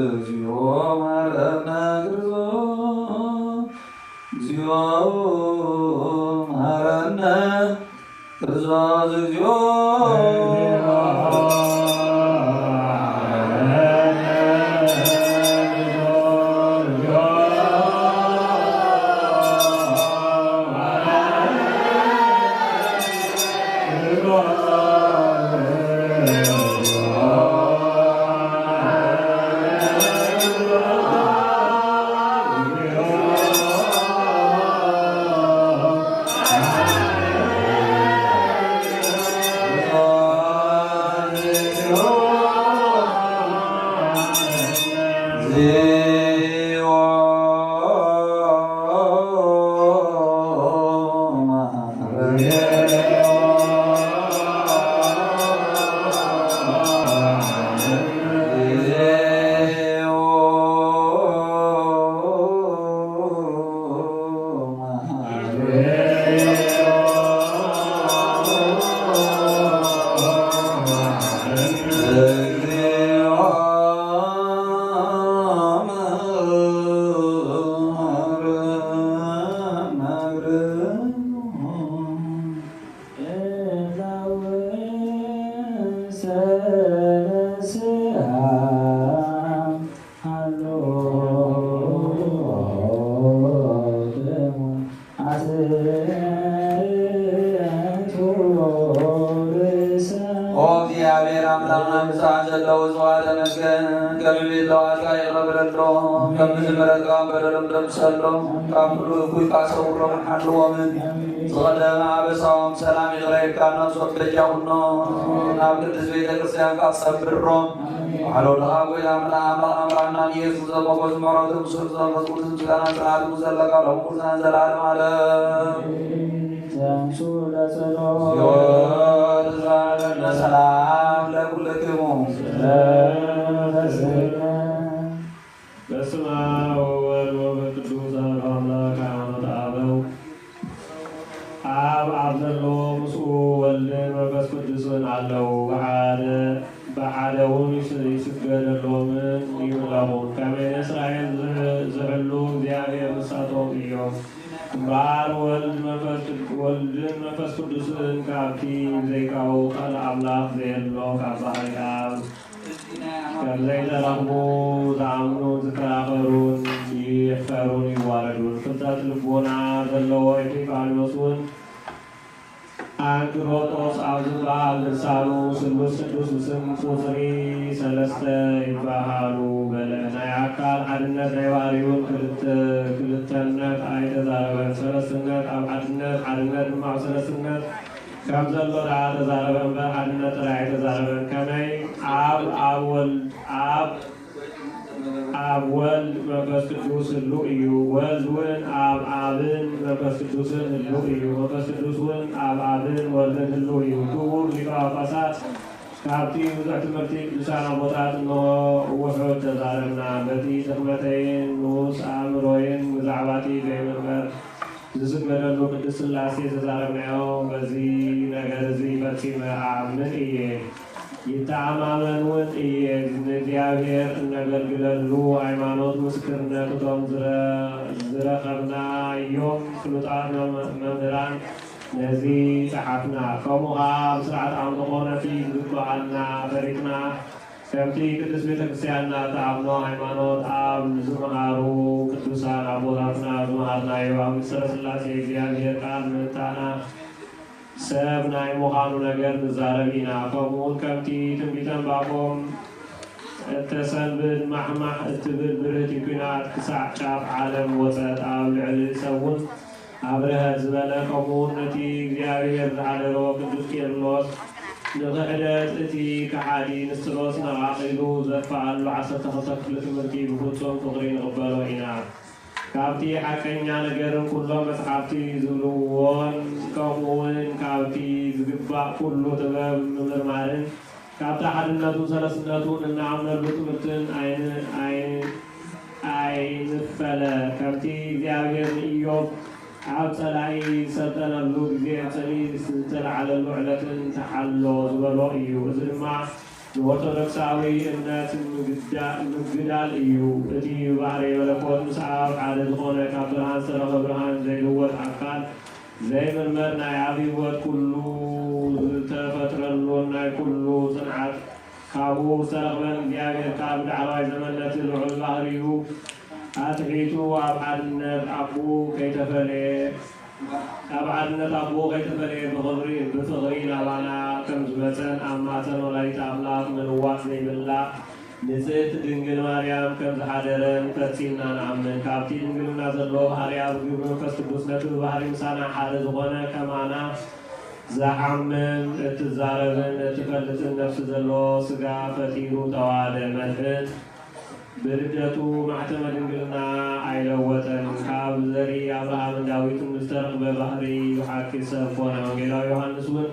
እግዚኦ መሐረነ ክርስቶስ፣ እግዚኦ መሐረነ ክርስቶስ፣ እግዚኦ ኦ እግዚኣብሔር ኣምላኽና፣ ምሳን ዘለዉ ጽዋ ተመስገን። ከም ቤለዋትካ ይቕረ በለሎም፣ ከም ምሕረትካ በደሎም ደምሰሎም፣ ካብ ኩሉ እኩይ ሰውሮምን ሓልዎምን። ዝቐደመ ኣበሳኦም ሰላም ይቕረ ኢልካ ነብሶም በጃ ኩኖም፣ ናብ ቅድስት ቤተ ክርስቲያንካ ጸብሮም። ባሕሪ ወልድኻ ጎይታ ኣምላኽ፣ ኣምላኽ ኣምላኽና ንኢየሱስ ዘመጎስ ምሕረቱ ምስሉ ዘመንፈስ ቅዱስ ምስጋና ጽናት ምስ ዘለካ ሎም ኩልናን ዘላለም ዓለም። ዘንሱ ለጸሎት። እግዚኦ ተሳለነ ሰላም ለኩልክሙ። ስለ መንፈስነ። በስመ አብ ወወልድ ወመንፈስ ቅዱስ አሐዱ አምላክ። ሃይማኖተ አበው። አብ፣ አብ ዘሎ ምስኡ ወልድን መንፈስ ቅዱስን ኣለዉ። ብሓደ፣ ብሓደውን ይስ-፣ ይስገደሎምን ይምለኹን። ከመይ እስራኤል ዝሕ-፣ ዝሕሉ እግዚኣብሔር ንሳቶም እዮም። እምበኣር ወልድ መንፈስ ቅድ-፣ ወልድን መንፈስ ቅዱስን ካብቲ ብዘይካኡ ካልእ ኣምላኽ ዘየሎ ካብ ባህሪ ኣብ ከም ዘይተረኽቡ ዝኣምኑን ዝከራኸሩን ይሕፈሩን ይዋረዱን። ፍልጠት ልቦና ዘለዎ ኤጲፋንዮስ እውን ኣንክሮጦስ ኣብ ዝበሃል ድርሳኑ ስሉስ ስዱስ ብስም ቁጽሪ ሰለስተ ይበሃሉ በለ። ናይ ኣካል ሓድነት ናይ ባህሪ እውን ክልተ-፣ ክልተነት ኣይተዛረበን። ሰለስትነት ኣብ ሓድነት፣ ሓድነት ድማ ኣብ ሰለስትነት ከም ዘሎ ደኣ ተዛረበ እምበር ሓድነት ጥራይ ኣይተዛረበን። ከመይ? ኣብ፣ ኣብ ወልድ፣ ኣብ፣ ኣብ ወልድ መንፈስ ቅዱስ ህሉው እዩ። ወልድ እውን ኣብ ኣብን መንፈስ ቅዱስን ህሉው እዩ። መንፈስ ቅዱስ እውን ኣብ ኣብን ወልድን ህሉው እዩ። ክቡር ሊቀ ጳጳሳት፣ ካብቲ ብዙሕ ትምህርቲ ቅዱሳን ኣቦታት እንሆ ውሑድ ተዛረብና። በቲ ድኽመተይን ንኡስ ኣእምሮይን ብዛዕባቲ ዘይምርመር ዝስገደሉ ቅድስት ሥላሴ ዝተዛረብናዮ በዚ ነገር እዚ ፈጺመ ኣኣምን እየ። ይተኣማመን እውን እየ። ንእግዚኣብሔር እነገልግለሉ ሃይማኖት ምስክርነት እቶም ዝረ-፣ ዝረኸብናዮም ፍሉጣት መም-፣ መምህራን ነዚ ጸሓፍና። ከምኡ ኸኣ ብስርዓት ኣምልኾ ነቲ ዝግብኣና ፈሊጥና፣ ከምቲ ቅድስት ቤተ ክርስቲያንና እትኣምኖ ሃይማኖት ኣብ ዝመሃሩ ቅዱሳን ኣቦታትና ዝመሃርናዮ ኣብ ምስጢረ ሥላሴ እግዚኣብሔር ቃል ምእንታና ሰብ ናይ ምዃኑ ነገር ንዛረብ ኢና። ከምኡውን ከምቲ ትንቢተ ዕንባቆም እተሰንብድ ማሕማሕ እትብል ብርህቲ ኲናት ክሳዕ ጫፍ ዓለም ወጸት፣ ኣብ ልዕሊ ሰብ እውን ኣብርሀት ዝበለ፣ ከምኡውን ነቲ እግዚኣብሔር ዝሓደሮ ቅዱስ ቄርሎስ ንኽሕደት እቲ ከሓዲ ንስጥሮስ ነቓቒሉ ዘጥፍኣሉ ዓሰርተ ክልተ ክፍሊ ትምህርቲ ብፍጹም ፍቕሪ ንቕበሎ ኢና። ካብቲ ሓቀኛ ነገርን ኩሎም መጽሓፍቲ ዝብልዎን፣ ከምኡውን ካብቲ ዝግባእ ኩሉ ጥበብ ምምርማርን፣ ካብቲ ሓድነቱን ሰለስትነቱን እንኣምነሉ ትምህርትን ኣይን-፣ ኣይ-፣ ኣይንፈለ። ከምቲ እግዚኣብሔር ንኢዮብ ኣብ ጸላኢ ዝሰልጠነሉ ግዜን ጽልኢ ዝተለዓለሉ ዕለትን ተሓሎ ዝበሎ እዩ። እዚ ድማ ንኦርቶዶክሳዊ እምነት ምግዳ-፣ ምግዳል እዩ። እቲ ባህርይ መለኮት ምስ ኣብ ሓደ ዝኾነ ካብ ብርሃን ዝተረኸበ ብርሃን ዘይልወጥ ኣካል ዘይምርመር ናይ ኣብ ህይወት ኩሉ ዝተፈጥረሉን ናይ ኩሉ ጽንዓት ካብኡ ዝተረኽበን እግዚኣብሔር ካብ ላዕለዋይ ዘመን ነቲ ልዑል ባህርዩ ኣትሒቱ ኣብ ሓድነት ኣቦኡ ከይተፈለየ፣ ካብ ሓድነት ኣቦኡ ከይተፈለየ ብኽብሪ፣ ብፍቕሪ ናባና ከም ዝመጸን ኣብ ማህፀን ወላዲተ ኣምላኽ ምልዋጥ ዘይብላ ንጽሕቲ ድንግል ማርያም ከም ዝሓደረን ፈጺምና ንኣምን። ካብቲ ድንግልና ዘለዎ ባህርያ ብግብሪ መንፈስ ቅዱስ ነቲ ብባህሪ ምሳና ሓደ ዝኾነ ከማና ዝሓምም፣ እትዛረብን እትፈልጥን ነፍሲ ዘለዎ ስጋ ፈጢሩ ተዋህደ። መድሕን ብልደቱ ማሕተመ ድንግልና ኣይለወጠን። ካብ ዘርኢ ኣብርሃምን ዳዊትን ዝተረኽበ ባህሪ ብሓቂ ሰብ ኮነ። ወንጌላዊ ዮሃንስ እውን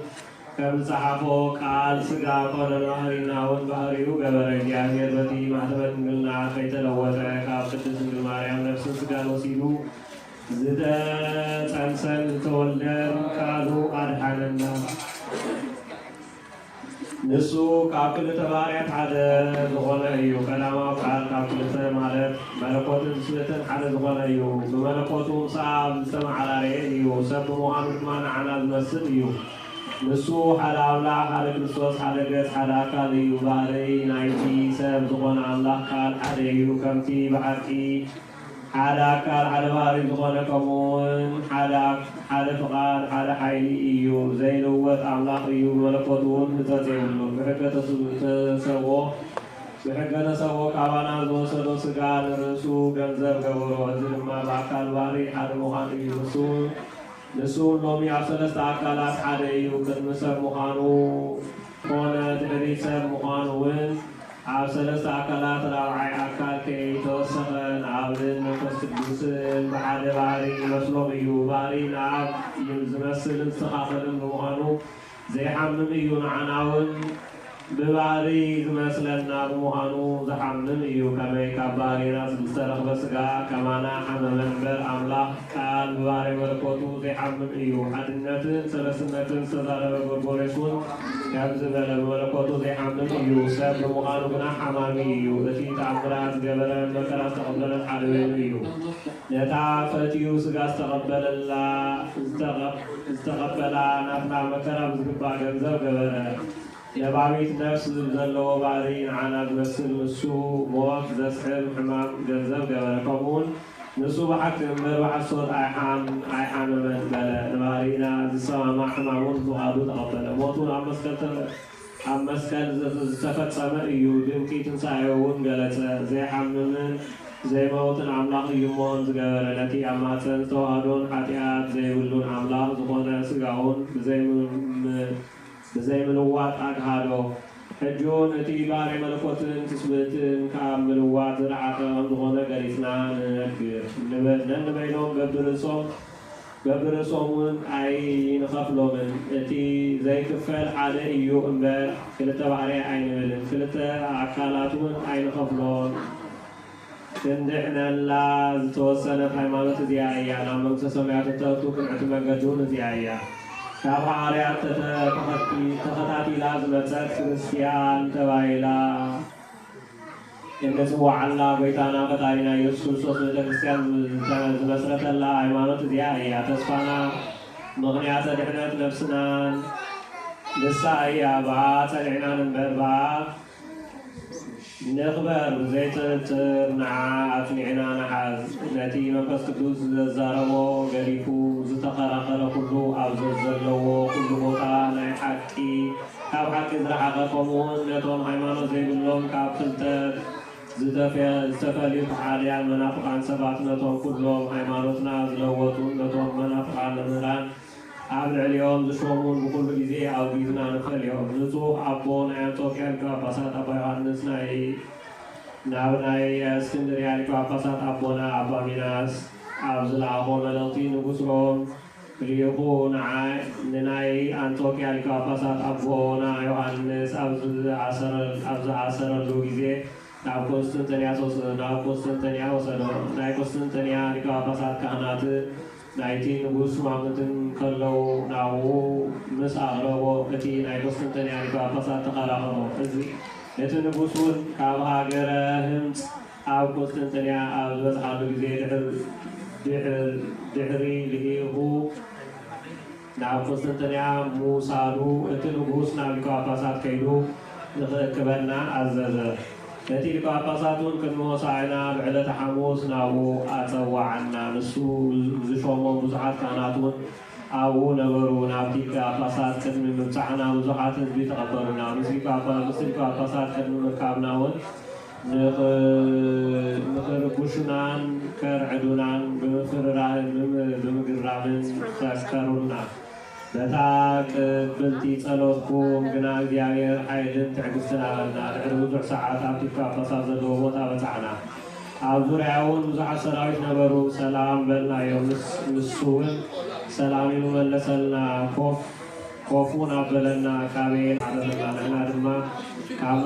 ከም ዝጸሓፎ፣ ቃል ስጋ ኮነ፣ ንባህሪና እውን ባህሪኡ ገበረ። እግዚኣብሔር በቲ ማሕተመ ድንግልና ከይተለወጠ ካብ ቅድስት ድንግል ማርያም ነፍስን ስጋን ወሲዱ ዝተጸንሰን ዝተወልደን ቃሉ ኣድሓነና። ንሱ ካብ ክልተ ባህርያት ሓደ ዝኾነ እዩ። ቀዳማዊ ቃል ካብ ክልተ ማለት መለኮትን ትስብእትን ሓደ ዝኾነ እዩ። ብመለኮቱ ምስ ኣብ ዝተመዓራረየ እዩ። ሰብ ብምዃኑ ድማ ንዓና ዝመስል እዩ። ንሱ ሓደ ኣምላኽ፣ ሓደ ክርስቶስ፣ ሓደ ገጽ፣ ሓደ ኣካል እዩ። ባህሪ ናይቲ ሰብ ዝኾነ ኣምላኽ ቃል ሓደ እዩ። ከምቲ ብሓቂ ሓደ ኣካል ሓደ ባህሪ ዝኾነ፣ ከምኡ እውን ሓደ ኣክ-፣ ሓደ ፍቓድ፣ ሓደ ሓይሊ እዩ። ዘይልወጥ ኣምላኽ እዩ። መለኮት እውን ህጸጽ የብሉን። ብሕገ ተስ-፣ ተሰብኦ፣ ብሕገ ተሰብኦ ካባና ዝወሰዶ ስጋ ንርእሱ ገንዘብ ገበሮ። እዚ ድማ ብኣካል ባህሪ ሓደ ምዃን እዩ። ንሱ፣ ንሱ እውን ሎሚ ኣብ ሰለስተ ኣካላት ሓደ እዩ። ቅድሚ ሰብ ምዃኑ ኮነ ድሕሪ ሰብ ምዃኑ እውን ኣብ ሰለስተ ኣካላት ራብዓይ ኣካል ከይተወሰኸ ንኣብን መንፈስ ቅዱስን ብሓደ ባህሪ ይመስሎም እዩ። ባህሪ ንኣብ ዝመስልን ዝስተኻኸልን ብምዃኑ ዘይሓምም እዩ። ንዓና እውን ብባህሪ ዝመስለና ብምዃኑ ዝሓምም እዩ። ከመይ ካብ ባህሪና ዝተረኽበ ስጋ ከማና ሓመመ እምበር፣ ኣምላኽ ቃል ብባህሪ መለኮቱ ዘይሓምም እዩ። ሓድነትን ሰለስትነትን ዝተዛረበ ጎርጎርዮስ እውን ከምዚ በለ፣ ብመለኮቱ ዘይሓምም እዩ። ሰብ ብምዃኑ ግና ሓማሚ እዩ። እቲ ተኣምራት ዝገበረን መከራ ዝተቐበለን ሓደ በይኑ እዩ። ነታ ፈትዩ ስጋ ዝተቐበለላ፣ ዝተቐ-፣ ዝተቐበላ ናትና መከራ ብዝግባእ ገንዘብ ገበረ። ለባዊት ነፍስ ዘለዎ ባህሪ ንዓና ዝመስል ንሱ ሞት ዘስሕብ ሕማም ገንዘብ ገበረ። ከምኡውን ንሱ ብሓቂ እምበር ብሓሶት ኣይሓም-፣ ኣይሓመመን በለ። ንባህሪና ዝሰማማዕ ሕማሙን ብፍቓዱ ተቐበለ። ሞቱን ኣብ መስቀል ተ-፣ ኣብ መስቀል ዝተፈጸመ እዩ። ድንቂ ትንሳኤ እውን ገለጸ። ዘይሓምምን ዘይመውትን ኣምላኽ እዩ እሞ ዝገበረ፣ ነቲ ኣብ ማህጸን ዝተዋህዶን ሓጢኣት ዘይብሉን ኣምላኽ ዝኾነ ስጋውን ብዘይምልዋጥ ኣግሃዶ። ሕጂ እውን እቲ ባርያ መለኮትን ትስብእትን ካብ ምልዋጥ ዝረሓቐ ከም ዝኾነ ገሊጽና ንነግር። ንበ- ነንበይኖም በብርእሶም በብርእሶም እውን ኣይንኸፍሎምን። እቲ ዘይክፈል ሓደ እዩ እምበር፣ ክልተ ባህርያት ኣይንብልን፣ ክልተ ኣካላት እውን ኣይንኸፍሎን። ክንድሕነላ ዝተወሰነት ሃይማኖት እዚኣ እያ። ናብ መንግስተ ሰማያት እተእቱ ቅንዕቲ መንገዲ እውን እዚኣ እያ። ካብ ሃዋርያት ተተ- ተኸቲ- ተኸታቲላ ዝመጸት ክርስትያን ተባሂላ እንጽዋዓላ ጎይታና ፈጣሪና ኢየሱስ ክርስቶስ ቤተ ክርስቲያን ዝተ- ዝመስረተላ ሃይማኖት እዚኣ እያ። ተስፋና ምኽንያተ ድሕነት ነፍስናን ንሳ እያ። ብኣ ጸኒዕና ንንበር፣ ብኣ ንኽበር፣ ብዘይጥርጥር ንዓ ኣጽኒዕና ንሓዝ። ነቲ መንፈስ ቅዱስ ዘዛረቦ ገዲፉ ዝተኸራኸረ ኩሉ ኣብ ዘዘለዎ ኩሉ ቦታ ናይ ሓቂ ካብ ሓቂ ዝረሓቐ፣ ከምኡውን ነቶም ሃይማኖት ዘይብሎም ካብ ፍልጠት ዝተፈ- ዝተፈልዩ ከሓድያን መናፍቓን ሰባት ነቶም ኩሎም ሃይማኖትና ዝለወጡ ነቶም መናፍቓን መምህራን ኣብ ልዕሊኦም ዝሾሙን ብኹሉ ግዜ ኣውጊዝና ንፈልዮም። ንጹህ ኣቦ ናይ ኣንጾክያ ሊቀ ጳጳሳት ኣባ ዮሃንስ ናይ ናብ ናይ እስክንድርያ ሊቀ ጳጳሳት ኣቦና ኣባ ሚናስ ኣብ ዝለኣኾ መልእኽቲ ንጉስ ሮም ልኢኹ ንዓይ ንናይ ኣንጾክያ ሊቀ ጳጳሳት ኣቦና ዮሃንስ ኣብ ዝኣሰረ- ኣብ ዝኣሰረሉ ግዜ ናብ ቆስጥንጥንያ ተወሰ- ናብ ቆስጥንጥንያ ወሰዶ። ናይ ቆስጥንጥንያ ሊቀ ጳጳሳት ካህናት ናይቲ ንጉስ ሹማምንትን ከለዉ ናብኡ ምስ ኣቕረቦ፣ እቲ ናይ ቆስጥንጥንያ ሊቀ ጳጳሳት ተኸራኸሮ። እዚ እቲ ንጉስ እውን ካብ ሃገረ ህምፅ ኣብ ቆስጥንጥንያ ኣብ ዝበጽሓሉ ግዜ ድሕር- ድሕር- ድሕሪ ልኢኹ ናብ ቁስጥንጥንያ ምውሳዱ፣ እቲ ንጉስ ናብ ሊቀ ጳጳሳት ከይዱ ንኽእክበና ኣዘዘ። ነቲ ሊቀ ጳጳሳት እውን ቅድሚ ሆሳዕና ብዕለተ ሓሙስ ናብኡ ኣጸዋዓና። ንሱ ዝሾሞም ብዙሓት ካህናት እውን ኣብኡ ነበሩ። ናብቲ ሊቀ ጳጳሳት ቅድሚ ምብጻሕና ብዙሓት ህዝቢ ተቐበሉና። ምስ ሊቀ ጳጳ- ምስ ሊቀ ጳጳሳት ቅድሚ ምርካብና እውን ንኽ- ንኽርብሹናን ከርዕዱናን ብምፍርራህን ብም- ብምግራምን ፈከሩና። በታ ቅብልቲ ጸሎትኩም ግና እግዚኣብሔር ሓይልን ትዕግስትን ሃበና። ድሕሪ ብዙሕ ሰዓት ኣብቲ ሊቀ ጳጳሳት ዘለዎ ቦታ በጻሕና። ኣብ ዙርያ እውን ብዙሓት ሰራዊት ነበሩ። ሰላም በልናዮ። ምስ- ንሱ እውን ሰላም ኢሉ መለሰልና። ኮፍ ኮፍ እውን ኣበለና። ካበየን ዓረፈና። ንሕና ድማ ካብ